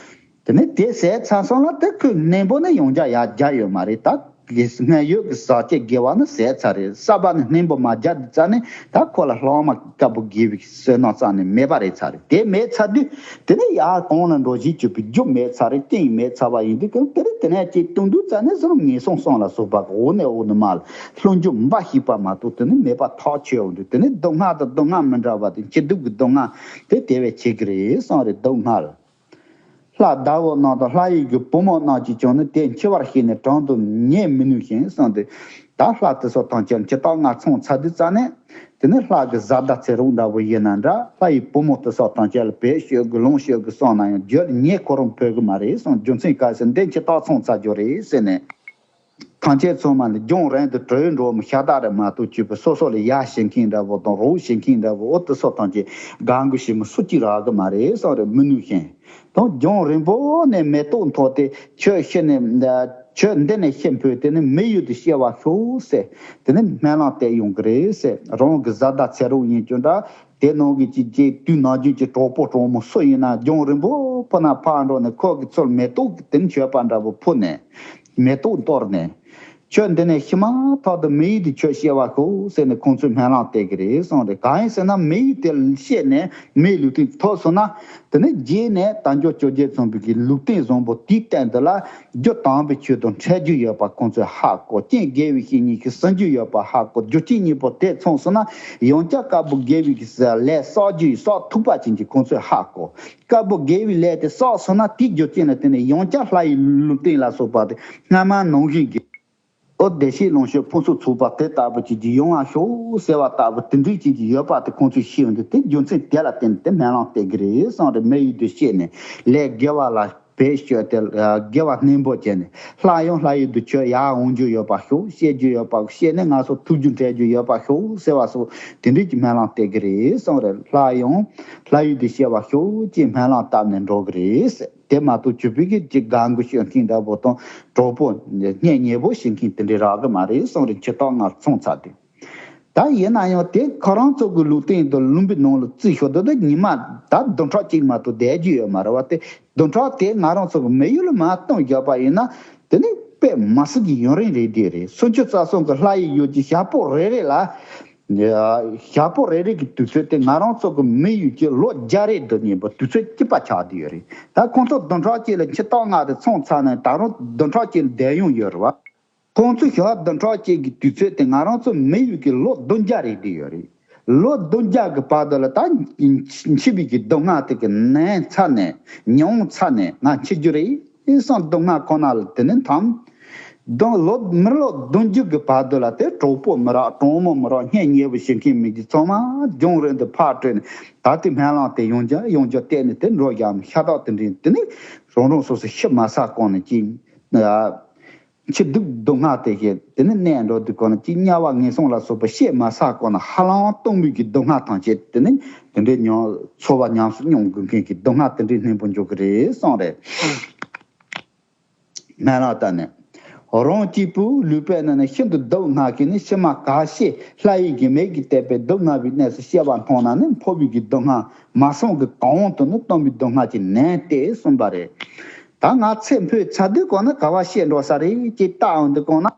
དེ་ནི་དེ་ཟད་ཚར་སོང་ལ་དེ་ཁོས་སྙིང་པོ་ནི་ཡང་བསྐྱར་ཡར་རྒྱག་ཡོད་མ་རེད། ད་དེ་སྔོན་ཡོད་ཀྱི་ཟག་བཅས་དགེ་བ་ནི་ཟད་ཚར་རེད། བསགས་པ་ནི་སྙིང་པོ་མ་རྒྱག་དུས་ཙ་ནི་ད་ཁོ་ལ་ལྷག་མ་དཀར་པོ་དགེ་བའི་བསོད་ནམས་རྩ་ནས་མེད་པ་རེད་ཚར་རེད། དེ་མེད་ཚར་དུས་དེ་ནས་ཡར་གོང་ལ་འགྲོ་བཞིན་གྱུར་པའི་རྒྱུ་མེད་ཚར་རེད། རྐྱེན་མེད་ཚར་བ་ཡིན་དུས་ཀྱང་དེ་རིང་དེ་ནས་ཅིག་བཏུང་དུས་ཙ་ནས་བཟུང་ངན་སོང་གསུམ་ལ་སོགས་པ་འོག་ནས་འོག་ནས་མར་ལྷུང་རྒྱུ་འབའ་ཞིག་པ་མ་གཏོགས་དེ་ནི་མེད་པ་ཐག་ཆོད་འོང་དུས་དེ་ནི་སྡུག་བསྔལ་དང་སྡུག་བསྔལ་མི་འདྲ་བ་དེ་འཆི་སྡུག་གི་སྡུག་བསྔལ་དེ་དེ་བས་ཆེ་གི་རེད་གསུངས་རེད། སྡུག་བསྔལ། ལྷ་ཟླ་བོ་རྣམས་དང་ལྷ་ཡི་གི་བུ་མོ་རྣམས་ཀྱིས་ཀྱང་ནི་དེ་འཆི་བར་ཤེས་ནས་དྲང་དུ་ཉན་མི་ནུས་ཤིང་གསུངས་ཏེ། ད་ལྷ་དེ་ཚོ་དང་ཁྱེད་འཆི་བདག་ལྔ་ཚང་ཚར་དུས་ཙ་ནས། དེ་ནས་ལྷ་གི་བཟའ་ཟླ་ཚེ་རོགས་འདྲ་བོ་ཡིན་ན་འདྲ། ལྷ་ཡི་བུ་མོ་དེ་ཚོ་དང་ཁྱེད་ལ་བེད་སྤྱོད་དགོས་ལོངས་སྤྱོད་དགོས་བསམ་ན་ཡང་རྒྱུ་ལ་ཉན་ཁོ་རང་ཕོད་གི་མ་རེད་གསུངས། རྒྱུ་མཚན་ག་ཟེར་འདི་འཆི་བདག་ཚང་ཚར་རྒྱུ་རེད་ཟེར་ནས། ཐམས་ཅད་ཚང་མ་ནི་རྒྱང་རིང་དུ་བྲོས་འགྲོ་མི་ཤ་སྟག་རེད་མ་གཏོགས་བཅུ་པའི་སོ་སོ་ལ་ཡ་བྱེད་མཁན་འདྲ་བོ་དང་རོགས་བྱེད་མཁན་འདྲ་བོ་འོ་དེ་ཚོ་ཐམས་ཅད་དགའ་མགུ་ཞིག་མི་སུ་གཅིག་རག་གི་མ་རེད་བསམ་རེད། མི་ནུས་ཤིང་དང་རྒྱང་རིང་པོ་ནས་མེ་ཏོག་འཐོར་ཏེ་ཁྱོད་ཤི་ནས་ཁྱོད་འདི་ནས་ཤི་འཕོས་དེ་ནི་མི་ཡུལ་དུ་སྐྱེ་བར་ཤོག་ཟེར། དེ་ནི་སྨོན་ལམ་བཏབ་ཡོང་གི་རེད་ཟེར། རང་གི་བཟའ་ཟླ་ཚེ་རོགས་ཡིན་ཀྱང་འདྲ། དེ་ནང་གི་ཅིག་ཅིག་དུས་ནམ་རྒྱུན་གྱི་གྲོགས་པོ་གྲོགས་མོ་སུ་ཡིན་ན་རྒྱང་རིང་པོ་ཕུ་ན་ཕར་འགྲོ་ནས་ཁོ་གི་ཚུར་མེ་ཏོག་གི་དེ་ནི་མཆོད་པ་འདྲ་པོ་ཕུལ་ནས་མེ་ཏོག་གཏོར་ནས་ཁྱོད་འདི་ནས་ཤི་མ་ཐག་ཏུ་མི་ཡུལ་དུ་ཁྱོད་སྐྱེ་བར་ཤོག་ཟེར་ནས་ཁོང་ཚོས་སྨོན་ལམ་བཏབ་གི་རེད་གསུངས་རེད། གང་ཡིན་ཟེར་ན་མི་ཡུལ་དེ་ལ་སྐྱེས་ནས་མིའི་ལུས་རྟེན་ཐོབ་སོང་ན་དེ་ནི་རྗེས་ནས་དལ་འབྱོར་བཅོ་བརྒྱད་མཚུངས་པའི་གི་ལུས་རྟེན་བཟང་པོ་དེའི་སྟེང་དུ་ལ། རྒྱུ་དམ་པའི་ཆོས་དང་འཕྲད་རྒྱུ་ཡོད་པ་ཁོང་ཚོས་ཧ་གོ། རྐྱེན་དགེ་བའི་བཤེས་གཉེན་གྱིས་གསུང་རྒྱུ་ཡོད་པ་ཧ་གོ། རྒྱུ་རྐྱེན་གཉིས་པོ་དེ་ཚང་སོང་ན་ཡང་བསྐྱར་དཀར་པོ་དགེ་བའི་གི་ལས་བསགས་རྒྱུ་ཡི་བསགས་ཐུབ་པ་ཅན་གྱི་ཁོང་ཚོས་ཧ་གོ། དཀར་པོ་དགེ་བའི་ལས་དེ་བསགས་སོང་ན་དེའི་རྒྱུ་རྐྱེན་ལ་བརྟེན་ནས་ཡང་བསྐྱར་ལྷ་ཡི་ལུས་རྟེན་ལ་སོགས་པ་དེ་སྔ་མ་ནང་བཞིན་གྱི་ཨོ་བདེ་གཤེགས་ལོངས་སྤྱོད་ཕུན་སུམ་ཚོགས་པ་དེ་ལྟ་བུ་ཅིག་གི་ཡོང་བ་ཤོག་ཟེར་བ་ལྟ་བུ་དེ་འདྲའི་ཅིག་གི་ཡོད་པ་དེ་ཁོང་ཚོས་ཤེས་ཡོང་དུས་དེ་རྒྱུ་མཚན་དེ་ལ་བརྟེན་ནས་དེ་སྨོན་ལམ་བཏབ་གི་རེད་གསུངས་རེད། མི་ཡུལ་དུ་སྐྱེས་ནས་ལས་དགེ་བ་ལ། བེད་སྤྱོད་དེ་དགེ་བ་རྣོན་པོ་བྱས་ནས་སླར་ཡང་ལྷ་ཡུལ་དུ་ཁྱོད་ཡར་འོང་རྒྱུ་ཡོད་པ་ཤོག་སྐྱེ་རྒྱུ་ཡོད་པ་སྐྱེས་ནས་ང་ཚོ་ཐུག་རྒྱུ་འཕྲད་རྒྱུ་ཡོད་པ་ཤོག་ཟེར་བ་སོགས་དེ་འདྲའི་གྱི་སྨོན་ལམ་བཏབ་ཀྱི་རེད་གསུངས་རེད། སླར་ཡང་ལྷ་ཡུལ་དུ་སྐྱེ་བ་ཤོག་ཅེས་སྨོན་ལམ་བཏབ་ནས་འགྲོ་གི་རེད། དེ་མ་གཏོགས་བྱིས་པའི་གི་ཅིག་དགའ་མགུ་སྐྱོན་མཁན་འདྲ་པོ་དང་གྲོགས་པོ་སྙན་ཉེ་པོ་བྱེད་མཁན་དེ་འདྲའི་རག་གི་མ་རེད་གསུངས་རེད། འཆི་བདག་ལྔ་ཚང་ཚར་དུས། ད་ཡིན་ན་ཡང་དེ་ཁོ་རང་ཚོ་གི་ལུས་རྟེན་དུ་ལུམ་པའི་ནང་ལ་བརྩིས་ཤོག་དེ་དུས་ཉི་མ་ད་བདུན་ཕྲག་གཅིག་མ་གཏོགས་བསྡད་རྒྱུ་ཡོད་མ་རེད་བ། དེ་བདུན་ཕྲག་དེ་ང་རང་ཚོ་གི་མི་ཡུལ་ལ་མར་གཏོང་བརྒྱབ་པ་ཡིན་ན་དེ་ནི་དཔེ་མི་སྲིད་ཀྱི་ཡུན་རིང་རེད་དེ་རེད། སུམ་ཅུ་རྩ་གསུམ་གི་ལྷ་ཡི་ཡུལ་གྱི་ཞག་པོ་རེ་རེ་ལ་ཞག་པོ་རེ་རེ་གི་དུས་ཚོད་དེ་ང་རང་ཚོ་གི་མི་ཡུལ་གྱི་ལོ་བརྒྱ་རེ་འདི་ཉིན་པོ་དུས་ཚོད་གཅིག་པ་ཆགས་བསྡད་ཡོད་རེད། ད་ཁོང་ཚོ་བདུན་ཕྲག་གཅིག་ལ་འཆི་བདག་ལྔ་དེ་ཚང་ཚར་ནས་ད་རུང་བདུན་ཕྲག་གཅིག་ལ་བསྡད་ཡོང་ཡོད་རེད་བ། ཁོང་ཚོའི་ཞག་བདུན་ཕྲག་གཅིག་གི་དུས་ཚོད་དེ་ང་རང་ཚོ་མི་ཡུལ་གྱི་ལོ་བདུན་བརྒྱ་རེ་བསྡད་ཡོད་རེད། ལོ་བདུན་བརྒྱ་གི་བར་དུ་ལ་ད་འཆི་བའི་གི་སྡུག་བསྔལ་དེ་གི་ནད་ཚ་ནས་ཉི་འོང་ཚ་ནས་ང་འཆི་རྒྱུ་རེད་ཨེ་སང་སྡུག་བསྔལ་ཁོ་ན་ལ་དེ་ནི་ཐམ། དང་ལོ་མི་ལོ་བདུན་ཅུ་གི་བར་དུ་ལ་དེ་གྲོགས་པོ་མི་རག་གྲོགས་མོ་མི་རག་སྙན་ཉེ་བོ་བྱེད་མཁན་མི་གི་ཚང་མ་རྒྱང་རིང་དུ་ཕར་བྲོས་ནས་ད་དེ་སྨོན་ལམ་དེ་ཡང་བསྐྱར་ཡང་བསྐྱར་བཏབ་ནས་དེ་འགྲོ་བཞག་མི་ཤ་སྟག་དེ་འདྲ་དེ་ནི་རང་རང་སོ་སོ་ཤི་མ་ཚར་གོང་ནས་ཅིག་འཆི་སྡུག་སྡུག་བསྔལ་དེ་བཞིན་དེ་ནི་གནས་འགྲོ་དུས་གོ་ན་ཅིག་དམྱལ་བ་ངན་སོང་ལ་སོགས་པ་སྐྱེ་མ་ཚར་གོང་ན་ཧ་ལམ་སྟོང་པའི་གི་སྡུག་བསྔལ་ཐམས་ཅད་དེ་ནི་དེ་འདྲའི་མྱོང་ཚོར་བ་ཉམས་སུ་མྱོང་དགོས་མཁན་གྱི་སྡུག་བསྔལ་དེ་འདྲའི་སྙིང་པོ་འཇོག་གི་རེད་གསུངས་རེད། སྨན་བླ་བཏབ་ནས། རང་གཅིག་པུ་ལུས་པའི་ནང་ནས་ཤིན་ཏུ་སྡུག་བསྔལ་གྱིས་ནི་ཕྱི་མ་ག་ཤེད་ལྷ་ཡི་གི་མིག་གིས་བལྟས་པའི་སྡུག་བསྔལ་བའི་གནས་སུ་སྐྱེ་བ་མཐོང་ན་ནི་འཕོ་བའི་གི་སྡུག་བསྔལ་མ་སོང་གི་གང་དུ་ནི་སྟོང་པའི་སྡུག་བསྔལ་གྱི་ནན་ཏེ་གསུངས་པ་རེད། ད་ང་ཚེ་འཕོས་ཚར་དུས་གོ་ན་ག་བ་སྐྱེ་འགྲོ་ས་རེད་ཅེས་བལྟ་འོང་དུས་གོ་ན།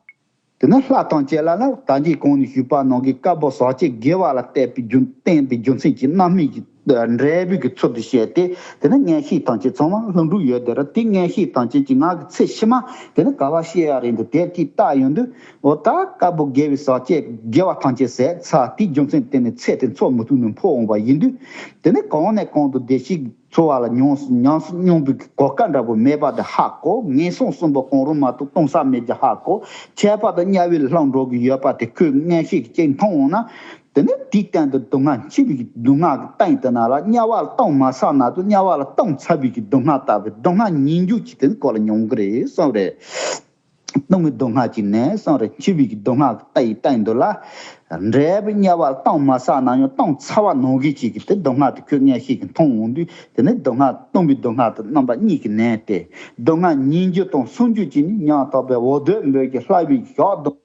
དེ་ནི་ལྷ་དང་བཅས་ལ་ལ་ད་གིན་གོང་ནས་ཞུས་པ་ནང་གི་དཀར་པོ་ཟག་བཅས་དགེ་བ་ལ་བརྟེན་པའི་རྒྱུ་བརྟེན་པའི་རྒྱུ་མཚན་གྱིས་རྣམ་སྨིན་གྱི་འབྲས་བུ་གི་ཚུལ་དུ་བཤད་དེ་དེ་ནི་མངོན་ཤེས་ཐམས་ཅད་ཚང་མ་ལྷུན་གྲུབ་ཡོད་དེ་ར་དེ་མངོན་ཤེས་ཐམས་ཅད་ཀྱིས་ང་གི་ཚེ་ཕྱི་མ་དེ་ནི་ག་བ་སྐྱེ་ཡ་རེད་འདུག་དེ་དེ་བལྟ་ཡོང་དུས་འོ་ད་དཀར་པོ་དགེ་བའི་ཟག་བཅས་དགེ་བ་ཐམས་ཅད་ཟད་ཚར་དེའི་རྒྱུ་མཚན་བརྟེན་ནས་ཚེ་དེ་འཚོ་མི་ཐུབ་ནས་འཕོ་འོང་བ་ཡིན་དུས་དེ་ནི་གང་ནས་གང་དུ་བདེ་གཤེགས། འཚོ་བ་ལ་ཉམས་སུ་ཉམས་སུ་མྱོང་བའི་གོ་སྐབས་འདྲ་པོ་མེད་པ་དེ་ཧ་གོ། ངན་སོང་གསུམ་པོ་གང་རུང་མ་གཏོགས་གཏོང་ས་མེད་ཀྱི་ཧ་གོ། ཁྱད་པར་དུ་དམྱལ་བའི་ལྷུང་འགྲོ་གི་ཡོད་པ་དེ་ཁོས་མངོན་ཤེས་ཀྱིས་ཅིག་མཐོང་འོང་ན། དེ་ནི་དེའི་སྟེང་དུ་སྡུག་བསྔལ་འཆི་བའི་གི་སྡུག་བསྔལ་གྱི་སྟེང་དུ་ན་ལ་དམྱལ་བ་ལ་གཏོང་མ་བསམ་ན་དུ་དམྱལ་བ་ལ་གཏོང་ཚར་བའི་གི་སྡུག་བསྔལ་ལྟ་བུའི་སྡུག་བསྔལ་ཉིད་འཇུག་ཅིག་དེ་ནི་ཁོ་ལ་མྱོང་གི་རེད་བསམ་རེད། གཏོང་བའི་སྡུག་བསྔལ་གྱི་ནས་སོང་རེ་འཆི་བའི་གི་སྡུག་བསྔལ་གྱི་ལྟ་ཡི་སྟེང་དུ་ལ། འབྲས་བུ་དམྱལ་བ་གཏོང་མ་བསམ་ན་ཡང་གཏོང་ཚར་བ་ནང་བཞིན་ཅིག་གི་དེ་སྡུག་བསྔལ་དེ་ཁོས་མངོན་ཤེས་ཀྱིས་མཐོང་འོང་དུས་དེ་ནི་སྡུག་བསྔལ་གཏོང་བའི་སྡུག་བསྔལ་དེ་རྣམ་པ་གཉིས་ཀྱི་ནས་ཏེ། སྡུག་བསྔལ་ཉིད་འཇུག་དང་སུན་འཇུག་གཅིག་ནི་ཉམ་ཐག་པའི་འོ་དོད་འབོད་ཀྱི་ལྷ་བའི་ཞག་བདུན།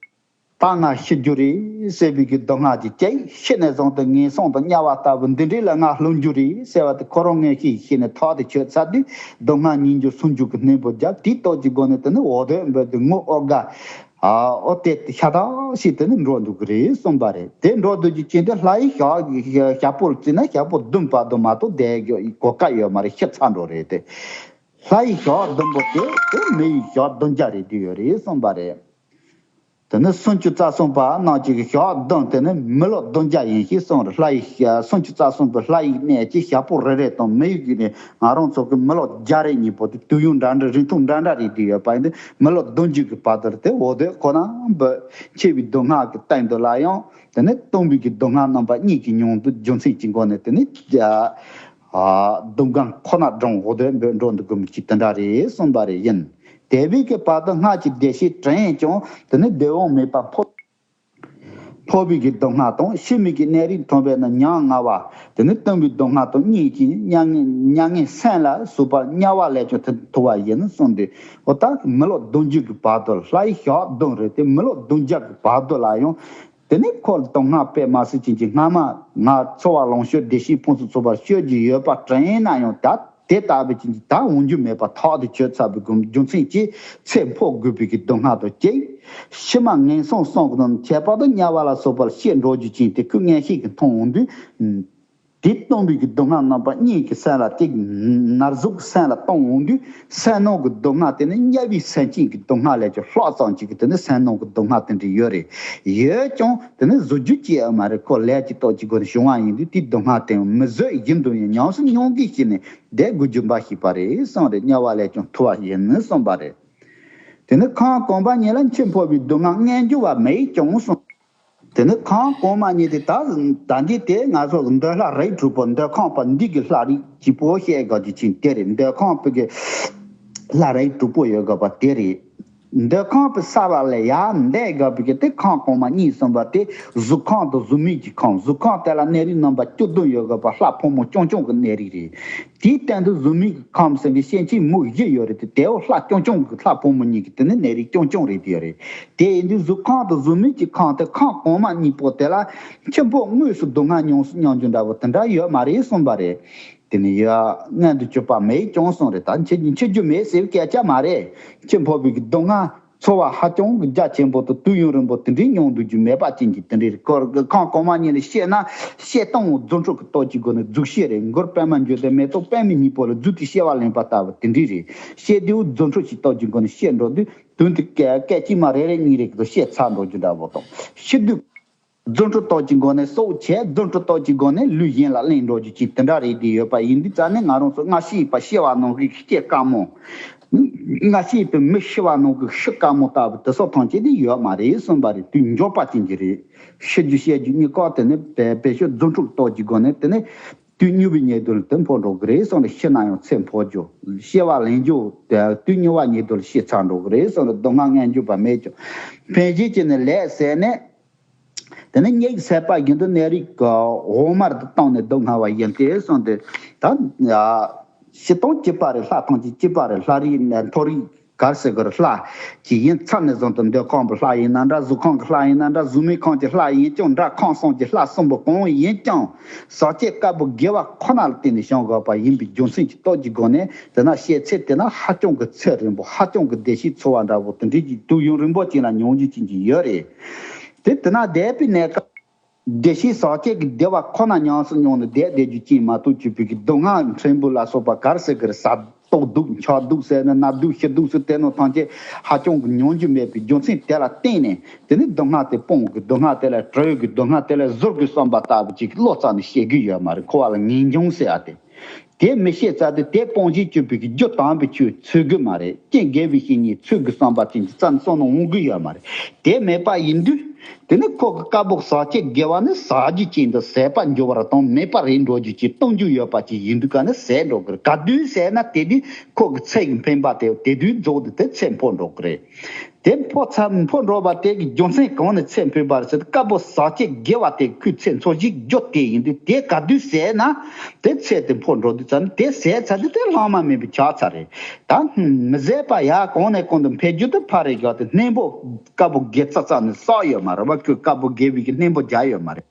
ད་ང་ཤི་རྒྱུ་རེད་ཟེར་བའི་གི་སྡུག་བསྔལ་གྱི་སྐྱེ། ཤི་ནས་བཟུང་སྟེ་ངན་སོང་དང་དམྱལ་བ་ལྟ་བུ་འདི་འདྲའི་ལ་ང་ལྷུང་རྒྱུ་རེད་ཟེར་བ་དེ་ཁོ་རང་མངོན་ཤེས་ཤེས་ནས་ཐག་དེ་ཆོད་ཚར་དུས་སྡུག་བསྔལ་ཉིད་འཇུག་སུན་འཇུག་གི་སྣེ་པོ་རྒྱབ། དེའི་སྟོབས་ཀྱི་སྒོ་ནས་དེ་ནི་འོ་དོད་འབོད་དེ་ངུ་ཨོ་དགའ། ཨ་ཨོ་དེ་ཤ་ཐག་ཤིག་དེ་ནི་འགྲོ་འདུག་གི་རེད་གསུངས་པ་རེད། དེ་འགྲོ་འདུག་རྒྱུ་ཅན་དེ་ལྷ་ཡི་ཞག་ཞག་པོ་ལ་བརྩིས་ན་ཞག་པོ་བདུན་བར་དུ་མ་གཏོགས་བསྡད་རྒྱུ་གོ་སྐབས་ཡོད་མ་རེད། ཤི་ཚར་འགྲོ་རེད་དེ། ལྷ་ཡི་ཞག་བདུན་པོ་དེ་དེ་མི་ཡི་ཞག་བདུན་བརྒྱ་རེད་དུ་ཡོད་རེད་གསུངས་པ་རེད། དེ་ནི་སུམ་ཅུ་རྩ་གསུམ་པ་རྣམས་ཀྱི་ཞག་བདུན་དེ་ནི་མི་ལོ་བདུན་བརྒྱ་ཡིན་ཞེས་གསུངས་རེད། ལྷ་ཡི་ཞག་སུམ་ཅུ་རྩ་གསུམ་པའི་ལྷ་ཡི་གནས་ཀྱི་ཞག་པོ་རེ་རེ་དང་མི་ཡི་གནས་ང་རང་ཚོ་གི་མི་ལོ་བརྒྱ་རེ་གཉིས་པོ་དེ་དུས་ཡུན་འདྲ་འདྲ་རིང་ཐུང་འདྲ་འདྲ་རེད་དུ་ཡོད་པ་ཡིན་དུས་མི་ལོ་བདུན་ཅུ་གི་བར་དུ་དེ་འོ་དོད་ཁོ་ན་འབོད། འཆི་བའི་སྡུག་བསྔལ་གྱི་སྟེང་དུ་ལ་ཡང་དེ་ནི་གཏོང་བའི་གི་སྡུག་བསྔལ་རྣམ་པ་གཉིས་ཀྱི་མྱོང་འདུ་རྒྱུ་མཚན་གྱི་སྒོ་ནས་དེ་ནི་སྡུག་བསྔལ་ཁོ་ན་སྦྱོང་འོ་དོད་འབོད་འགྲོ་འདུག་གི་མི་གཅིག་དེ་འདྲ་རེད་གསུངས་པ་རེད། ཡིན་དེ་བས་ཀྱི་བར་དུ་སྔར་གྱི་བདེ་གཤེགས་དྲན་ཀྱང་དེ་ནི་བདེ་བ་མེད་པ་འཕོ་འཕོ་བའི་གི་སྡུག་བསྔལ་དང་ཤི་མི་གི་གནས་རིགས་མཐོང་བས་ན་མྱ་ངན་བ། དེ་ནི་གཏོང་བའི་སྡུག་བསྔལ་དང་གཉིས་ཀྱིས་མྱ་ངན་མྱ་ངན་སེམས་ལ་སོགས་པ་དམྱལ་བ་ལས་ཀྱང་ཐུ་ཐུ་བ་ཡིན་གསུངས་ཏེ། འོ་ད་མི་ལོ་བདུན་ཅུ་གི་བར་དུ་ལྷ་ཡི་ཞག་བདུན་རེད་དེ་མི་ལོ་བདུན་བརྒྱ་གི་བར་དུ་ལ་ཡང་། དེ་ནས་ཁོ་ལ་སྡུག་བསྔལ་དཔེ་མ་སྲིད་ཅན་གྱི་སྔ་མ་ང་འཚོ་བ་ལོངས་སྤྱོད་བདེ་སྐྱིད་ཕུན་སུམ་ཚོགས་པར་སྤྱོད་ཀྱི་ཡོད་པ་དྲན་ན་ཡང་ད་དེ་ལྟ་བུ་ཅན་གྱི་ད་འོང་རྒྱུ་མེད་པ་ཐག་ཏུ་ཆོད་ཚར་བའི་རྒྱུ་མཚན་གྱིས་ཚེ་འཕོ་དགོས་པའི་གི་སྡུག་བསྔལ་དང་བཅས། ཕྱི་མ་ངན་སོང་གསུམ་གྱི་ནང་ཁྱད་པར་དུ་དམྱལ་བ་ལ་སོགས་པར་སྐྱེ་འགྲོ་རྒྱུ་ཅན་དེ་ཁོས་མངོན་ཤེས་ཀྱིས་མཐོང་འོང་དུས། དེ་གཏོང་བའི་གི་སྡུག་བསྔལ་རྣམ་པ་གཉིས་ཀྱི་སེམས་ལ་དེ་ནར་ཟུག་སེམས་ལ་གཏོང་འོང་དུས་སེམས་ནང་གི་སྡུག་བསྔལ་དེ་ནི་དམྱལ་བའི་སེམས་ཅན་གྱི་སྡུག་བསྔལ་ལས་ཀྱང་ལྷག་ཙམ་ཅིག་གི་དེ་ནི་སེམས་ནང་གི་སྡུག་བསྔལ་དེ་འདྲ་ཡོད་རེད། ཡོད་ཀྱང་དེ་ནི་བཟོ་རྒྱུ་ཅི་ཡང་མ་རེད། ཁོ་ལས་ཀྱི་སྟོབས་ཀྱི་སྒོ་ནས་བྱུང་བ་ཡིན་དུས་དེའི་སྡུག་བསྔལ་དེ་མི་བཟོད་བཞིན་དུ་ཡང་ཉམས་སུ་མྱོང་གི་ཞིག་ནས་བསྡད་དགོས་རྒྱུ་འབའ་ཞིག་པ་རེད་གསུངས་རེད། དམྱལ་བ་ལས་ཀྱང་ཐུ་བ་ཡིན་གསུངས་པ་རེད། དེ་ནི་ཁམས་གོང་མ་གཉིས་ལ་འཆི་འཕོ་བའི་སྡུག་བསྔལ་མངོན་གྱུར་བ་མེད་ཀྱང་གསུངས། དེ་ནི་ཁམས་གོང་མ་གཉིས་དེ་ད་ད་འདི་དེ་ང་ཚོ་འདོད་ལྷ་རིགས་དྲུག་པོ་འདོད་ཁམས་པ་འདི་གི་ལྷ་རིགས་གཅིག་པོ་བཤད་དགོས་ཀྱི་ཅིག་དེ་རེད། འདོད་ཁམས་པའི་གི་ལྷ་རིགས་དྲུག་པོ་ཡོད་དགོས་པ་དེ་རེད། འདོད་ཁམས་པའི་ས་བ་ལས་ཡར་འདས་དགོས་པའི་གི་དེ་ཁམས་གོང་མ་གཉིས་གསུངས་པ་དེ་གཟུགས་ཁམས་དང་གཟུགས་མེད་ཀྱི་ཁམས། གཟུགས་ཁམས་དེ་ལ་གནས་རིགས་རྣམ་པ་བཅུ་བདུན་ཡོད་དགོས་པ་ལྷ་ཕོ་མོ་རྐྱང་རྐྱང་གི་གནས་རིགས་རེད། དེའི་སྟེང་དུ་གཟུགས་མེད་ཀྱི་ཁམས་ཟེར་མཁན་སྐྱེ་མཆེད་མུ་བཞི་ཡོད་རེད་དེ་དེའོ་ལྷ་རྐྱང་རྐྱང་གི་ལྷ་ཕོ་མོ་གཉིས་ཀྱི་དེ་ནི་གནས་རིགས་རྐྱང་རྐྱང་རེད་དེ་ཡོད་རེད། དེ་ཡིན་དུས་གཟུགས་ཁམས་དང་གཟུགས་མེད་ཀྱི་ཁམས་དེ་ཁམས་གོང་མ་གཉིས་པོ་དེ་ལ་འཆི་འཕོ་དངོས་སུ་སྡུག་བསྔལ་མྱོང་སུ་མྱོང་རྒྱུ་འདྲ་པོ་དེ་འདྲ་ཡོད་མ་རེད་གསུངས་པ་རེད། དེ་ནི་ཡ་མངོན་དུ་གྱུར་པ་མེད་ཀྱང་གསུངས་རེད། ད་འཆི་འཆི་རྒྱུ་མེད་ཟེར་བའི་སྐད་ཆ་མ་རེད། འཆི་འཕོ་བའི་གི་སྡུག་བསྔལ། ཚོར་བ་ཧ་ཅང་གི་རྒྱ་ཆེན་པོ་དང་དུས་ཡུན་རིང་པོ་དེ་འདྲའི་མྱོང་སྡོད་རྒྱུ་མེད་པ་ཅན་གྱི་དེ་འདྲའི་རིགས་སྐོར་གྱི་ཁམས་གོང་མ་གཉིས་ལ་བཤད་ན་བཤད་སྟངས་རྫུ་འཕྲུལ་གྱི་སྟོབས་ཀྱི་སྒོ་ནས་རྫུ་བཤད་རེད། མགུར་པད་མ་འགྱུར་ལྡན་མེ་ཏོག་པད་མ་གཉིས་པོ་ལ་རྫུ་དེ་བཤད་པ་ལེན་པ་ལྟ་བུ་དེ་འདྲའི་རེད། བཤད་དུས་རྫུ་འཕྲུལ་གྱི་སྟོབས་ཀྱི་སྒོ་ནས་བཤད་འགྲོ་དུས་དོན་དེ་སྐད་སྐད་ཅིག་མ་རེ་རེ་གཉིས་རེ་གི་དུ་བཤད་ཚར་འགྲོ་རྒྱུ་འདྲ་པོ་དང་ཤི་དུས། རྫུ་འཕྲུལ་སྟོབས་ཀྱི་སྒོ་ནས་སྲོག་བཅད། རྫུ་འཕྲུལ་སྟོབས་ཀྱི་སྒོ་ནས་ལུས་གཞན་ལ་ལེན་འགྲོ་རྒྱུ་ཅིག་དེ་འདྲ་རེད་དེ་ཡོད་པ་ཡིན་དུས་ཙང་ནས་ང་རང་ཚོ་སྔ་ཕྱི་ཡི་བར་ཤི་བ་ནང་གི་སྐྱེ་དཀའ་མོ། སྔ་ཕྱི་ཡི་བར་མི་ཤི་བ་ནང་གི་ཤི་དཀའ་མོ་ལྟ་བུ་དེ་སོགས་ཐམས་ཅད་དེ་ཡོད་མ་རེད་གསུངས་པ་རེད། དུས་མགྱོགས་པ་ཅན་གྱི་རེད། ཤི་རྒྱུ་བཤད་རྒྱུ་གཉིས་ཀ་དེ་ནི་བེད་བེད་སྤྱོད་རྫུ་འཕྲུལ་སྟོབས་ཀྱི་སྒོ་ནས་དེ་ནི་དུས་མྱུར་བའི་ཉེ་དུ་ལ་དེ་འཕོ་འགྲོ་གི་རེད་གསུངས་ནས་ཤི་ན་ཡང་ཚེ་འཕོ་རྒྱུ། ཤི་བ་ལེན་རྒྱུ་དེ་དུས་མྱུར་བ་ཉེ་དུ་ལ་ཤི་ཚར་འགྲོ་གི་རེད་གསུངས་ནས་སྡུག་བསྔལ་མངོན་གྱུར་པ་མེད་ཀྱང་ཕན་བཞེས་ཀྱི་ནི་ལས་ཟད་ནས། དེ་ནས་སྙིགས་ཟད་པ་བཞིན་དུ་གནས་རིགས་ཀྱི་འོག་མར་དུ་བཏང་ནས་སྡུག་བསྔལ་བ་ཡིན་ཏེ་གསུངས་ཏེ། ད་ཡ། སྤྱིར་བཏང་གཅིག་པ་རེད། ལྷ་ཐམས་ཅད་གཅིག་པ་རེད། ལྷ་རིགས་ནས་མཐོ་རིས་ག་རེ་ཟེར་དགོས་རེད། ལྷ་གཅིག་ཡིན་ཚར་ནས་བཟུང་སྟེ་འདོད་ཁམས་པའི་ལྷ་ཡིན་ན་འདྲ། གཟུགས་ཁམས་ཀྱི་ལྷ་ཡིན་ན་འདྲ། གཟུགས་མེད་ཁམས་ཀྱི་ལྷ་ཡིན་ཀྱང་འདྲ། ཁམས་གསུམ་གྱི་ལྷ་གསུམ་པོ་གང་ཡིན་ཀྱང་ཟག་བཅས་བཀའ་བབས་དགེ་བ་ཁོ་ན་ལ་བརྟེན་ནས་བྱུང་དགོས་པ་ཡིན་པའི་རྒྱུ་མཚན་གྱི་སྟོབས་ཀྱི་སྒོ་ནས་དེ་ན་བཤད་ཚེ་དེ་ན་ཧ་ཅང་གི་ཚེ་རིང་པོ་ཧ་ཅང་གི་བདེ་སྐྱིད་འཚོ་བ་འདྲ་པོ་དེ་འདྲའི་གི་དུས་ཡུན་རིང་པོ་ཅིག་ལ་མྱོང་རྒྱུ་ཅན་གྱི་ཡོད་རེད། དེ་དེ་ན་འདས་པའི་གནས་སྐབས་བདེ་གཤེགས་ཟག་བཅས་ཀྱི་བདེ་བ་ཁོ་ན་ཉམས་སུ་མྱོང་ནས་བསྡད་བསྡད་རྒྱུ་ཅན་མ་གཏོགས་གྱུར་པའི་གི་སྡུག་བསྔལ་ཕྲན་བུ་ལ་སོགས་པ་ག་རེ་ཟེར་གི་རེད། ཟ་ལྟོགས་སྡུག་འཁྱག་སྡུག་ཟེར་ན་ན་སྡུག་ཤི་སྡུག་ཟེར་དེ་ནོ་ཐམས་ཅད་ཧ་ཅང་གི་མྱོང་རྒྱུ་མེད་པའི་རྒྱུ་མཚན་དེ་ལ་བརྟེན་ནས་དེ་ནི་སྡུག་བསྔལ་དེ་སྤོང་གི་སྡུག་བསྔལ་དེ་ལས་གྲོལ་གི་སྡུག་བསྔལ་དེ་ལས་གཟུར་གི་བསམ་པ་ལྟ་བུ་ཅིག་བློ་རྩ་ནས་བཤད་རྒྱུ་ཡོད་མ་རེད། འཁོར་བ་ལ་ངེས་འབྱུང་ཟེར་ཡ་དེ། དེ་མི་ཤེས་ཙང་དེ་དེ་སྤོང་བྱེད་སྤྱོད་པའི་རྒྱུ་དམ་པའི་ཆོས་འཚོལ་གི་མ་རེད། རྐྱེན་དགེ་བའི་བཤེས་གཉེན་འཚོལ་གི་བསམ་པ་ཅན་གྱི་རྩ་ནས་བསམ་བློ་འོང་གི་ཡོད་མ་རེད། དེ་མེད་པ་ཡིན་དུས། དེ་ནི་ཁོ་གི་བཀའ་པོད་ཟག་བཅས་དགེ་བ་ནི་ཟག་རྒྱུ་ཅན་དུ་ཟད་པར་འགྱུར་བ་དང་མེད་པར་རེ་འགྲོ་རྒྱུ་ཅན་སྟོང་རྒྱུ་ཡོད་པ་ཅིག་ཡིན་དུས་ག་ནི་ཟད་འགྲོ་གི་རེད། ག་དུས་ཟད་ན་དེ་དུས་ཁོ་གི་ཚེ་གི་འཕེན་པ་དེ་དེ་དུས་རྫོགས་ཏེ་དེ་ཚེ་འཕོ་འགྲོ་གི་རེད། དེ་འཕོ་ཚར་འཕོ་འགྲོ་བ་དེ་གི་རྒྱུ་མཚན་གང་ནས་ཚེ་འཕོས་པ་རེད་ཟེར་ན། བཀའ་པོད་ཟག་བཅས་དགེ་བ་དེ་ཁོའི་ཚེ་འཚོ་བྱེད་རྒྱུ་དེ་ཡིན་དུས་དེ་ག་དུས་ཟད་ན་དེ་ཚེ་དེ་འཕོ་འགྲོ་དུས་ཙམ་ནས་དེ་ཟད་ཚར་དུས་དེ་ལྷག་མ་མེད་པའི་ཆགས་ཚར་རེད། ད་མི་ཟད་པ་ཡར་གོང་ནས་གོང་དུ་འཕེལ་རྒྱུ་དེ་ཕ་རེ་བཞག་སྟེ་གནས་པོ་བཀའ་པོད་དགེ་རྩ་རྩ་ནས་བསགས་ཡོད་མ་རེད་བ། ཁོས་བཀའ་པོད་དགེ་བའི་གི་གནས་པོ་སྦྱར་ཡོད་མ་རེད།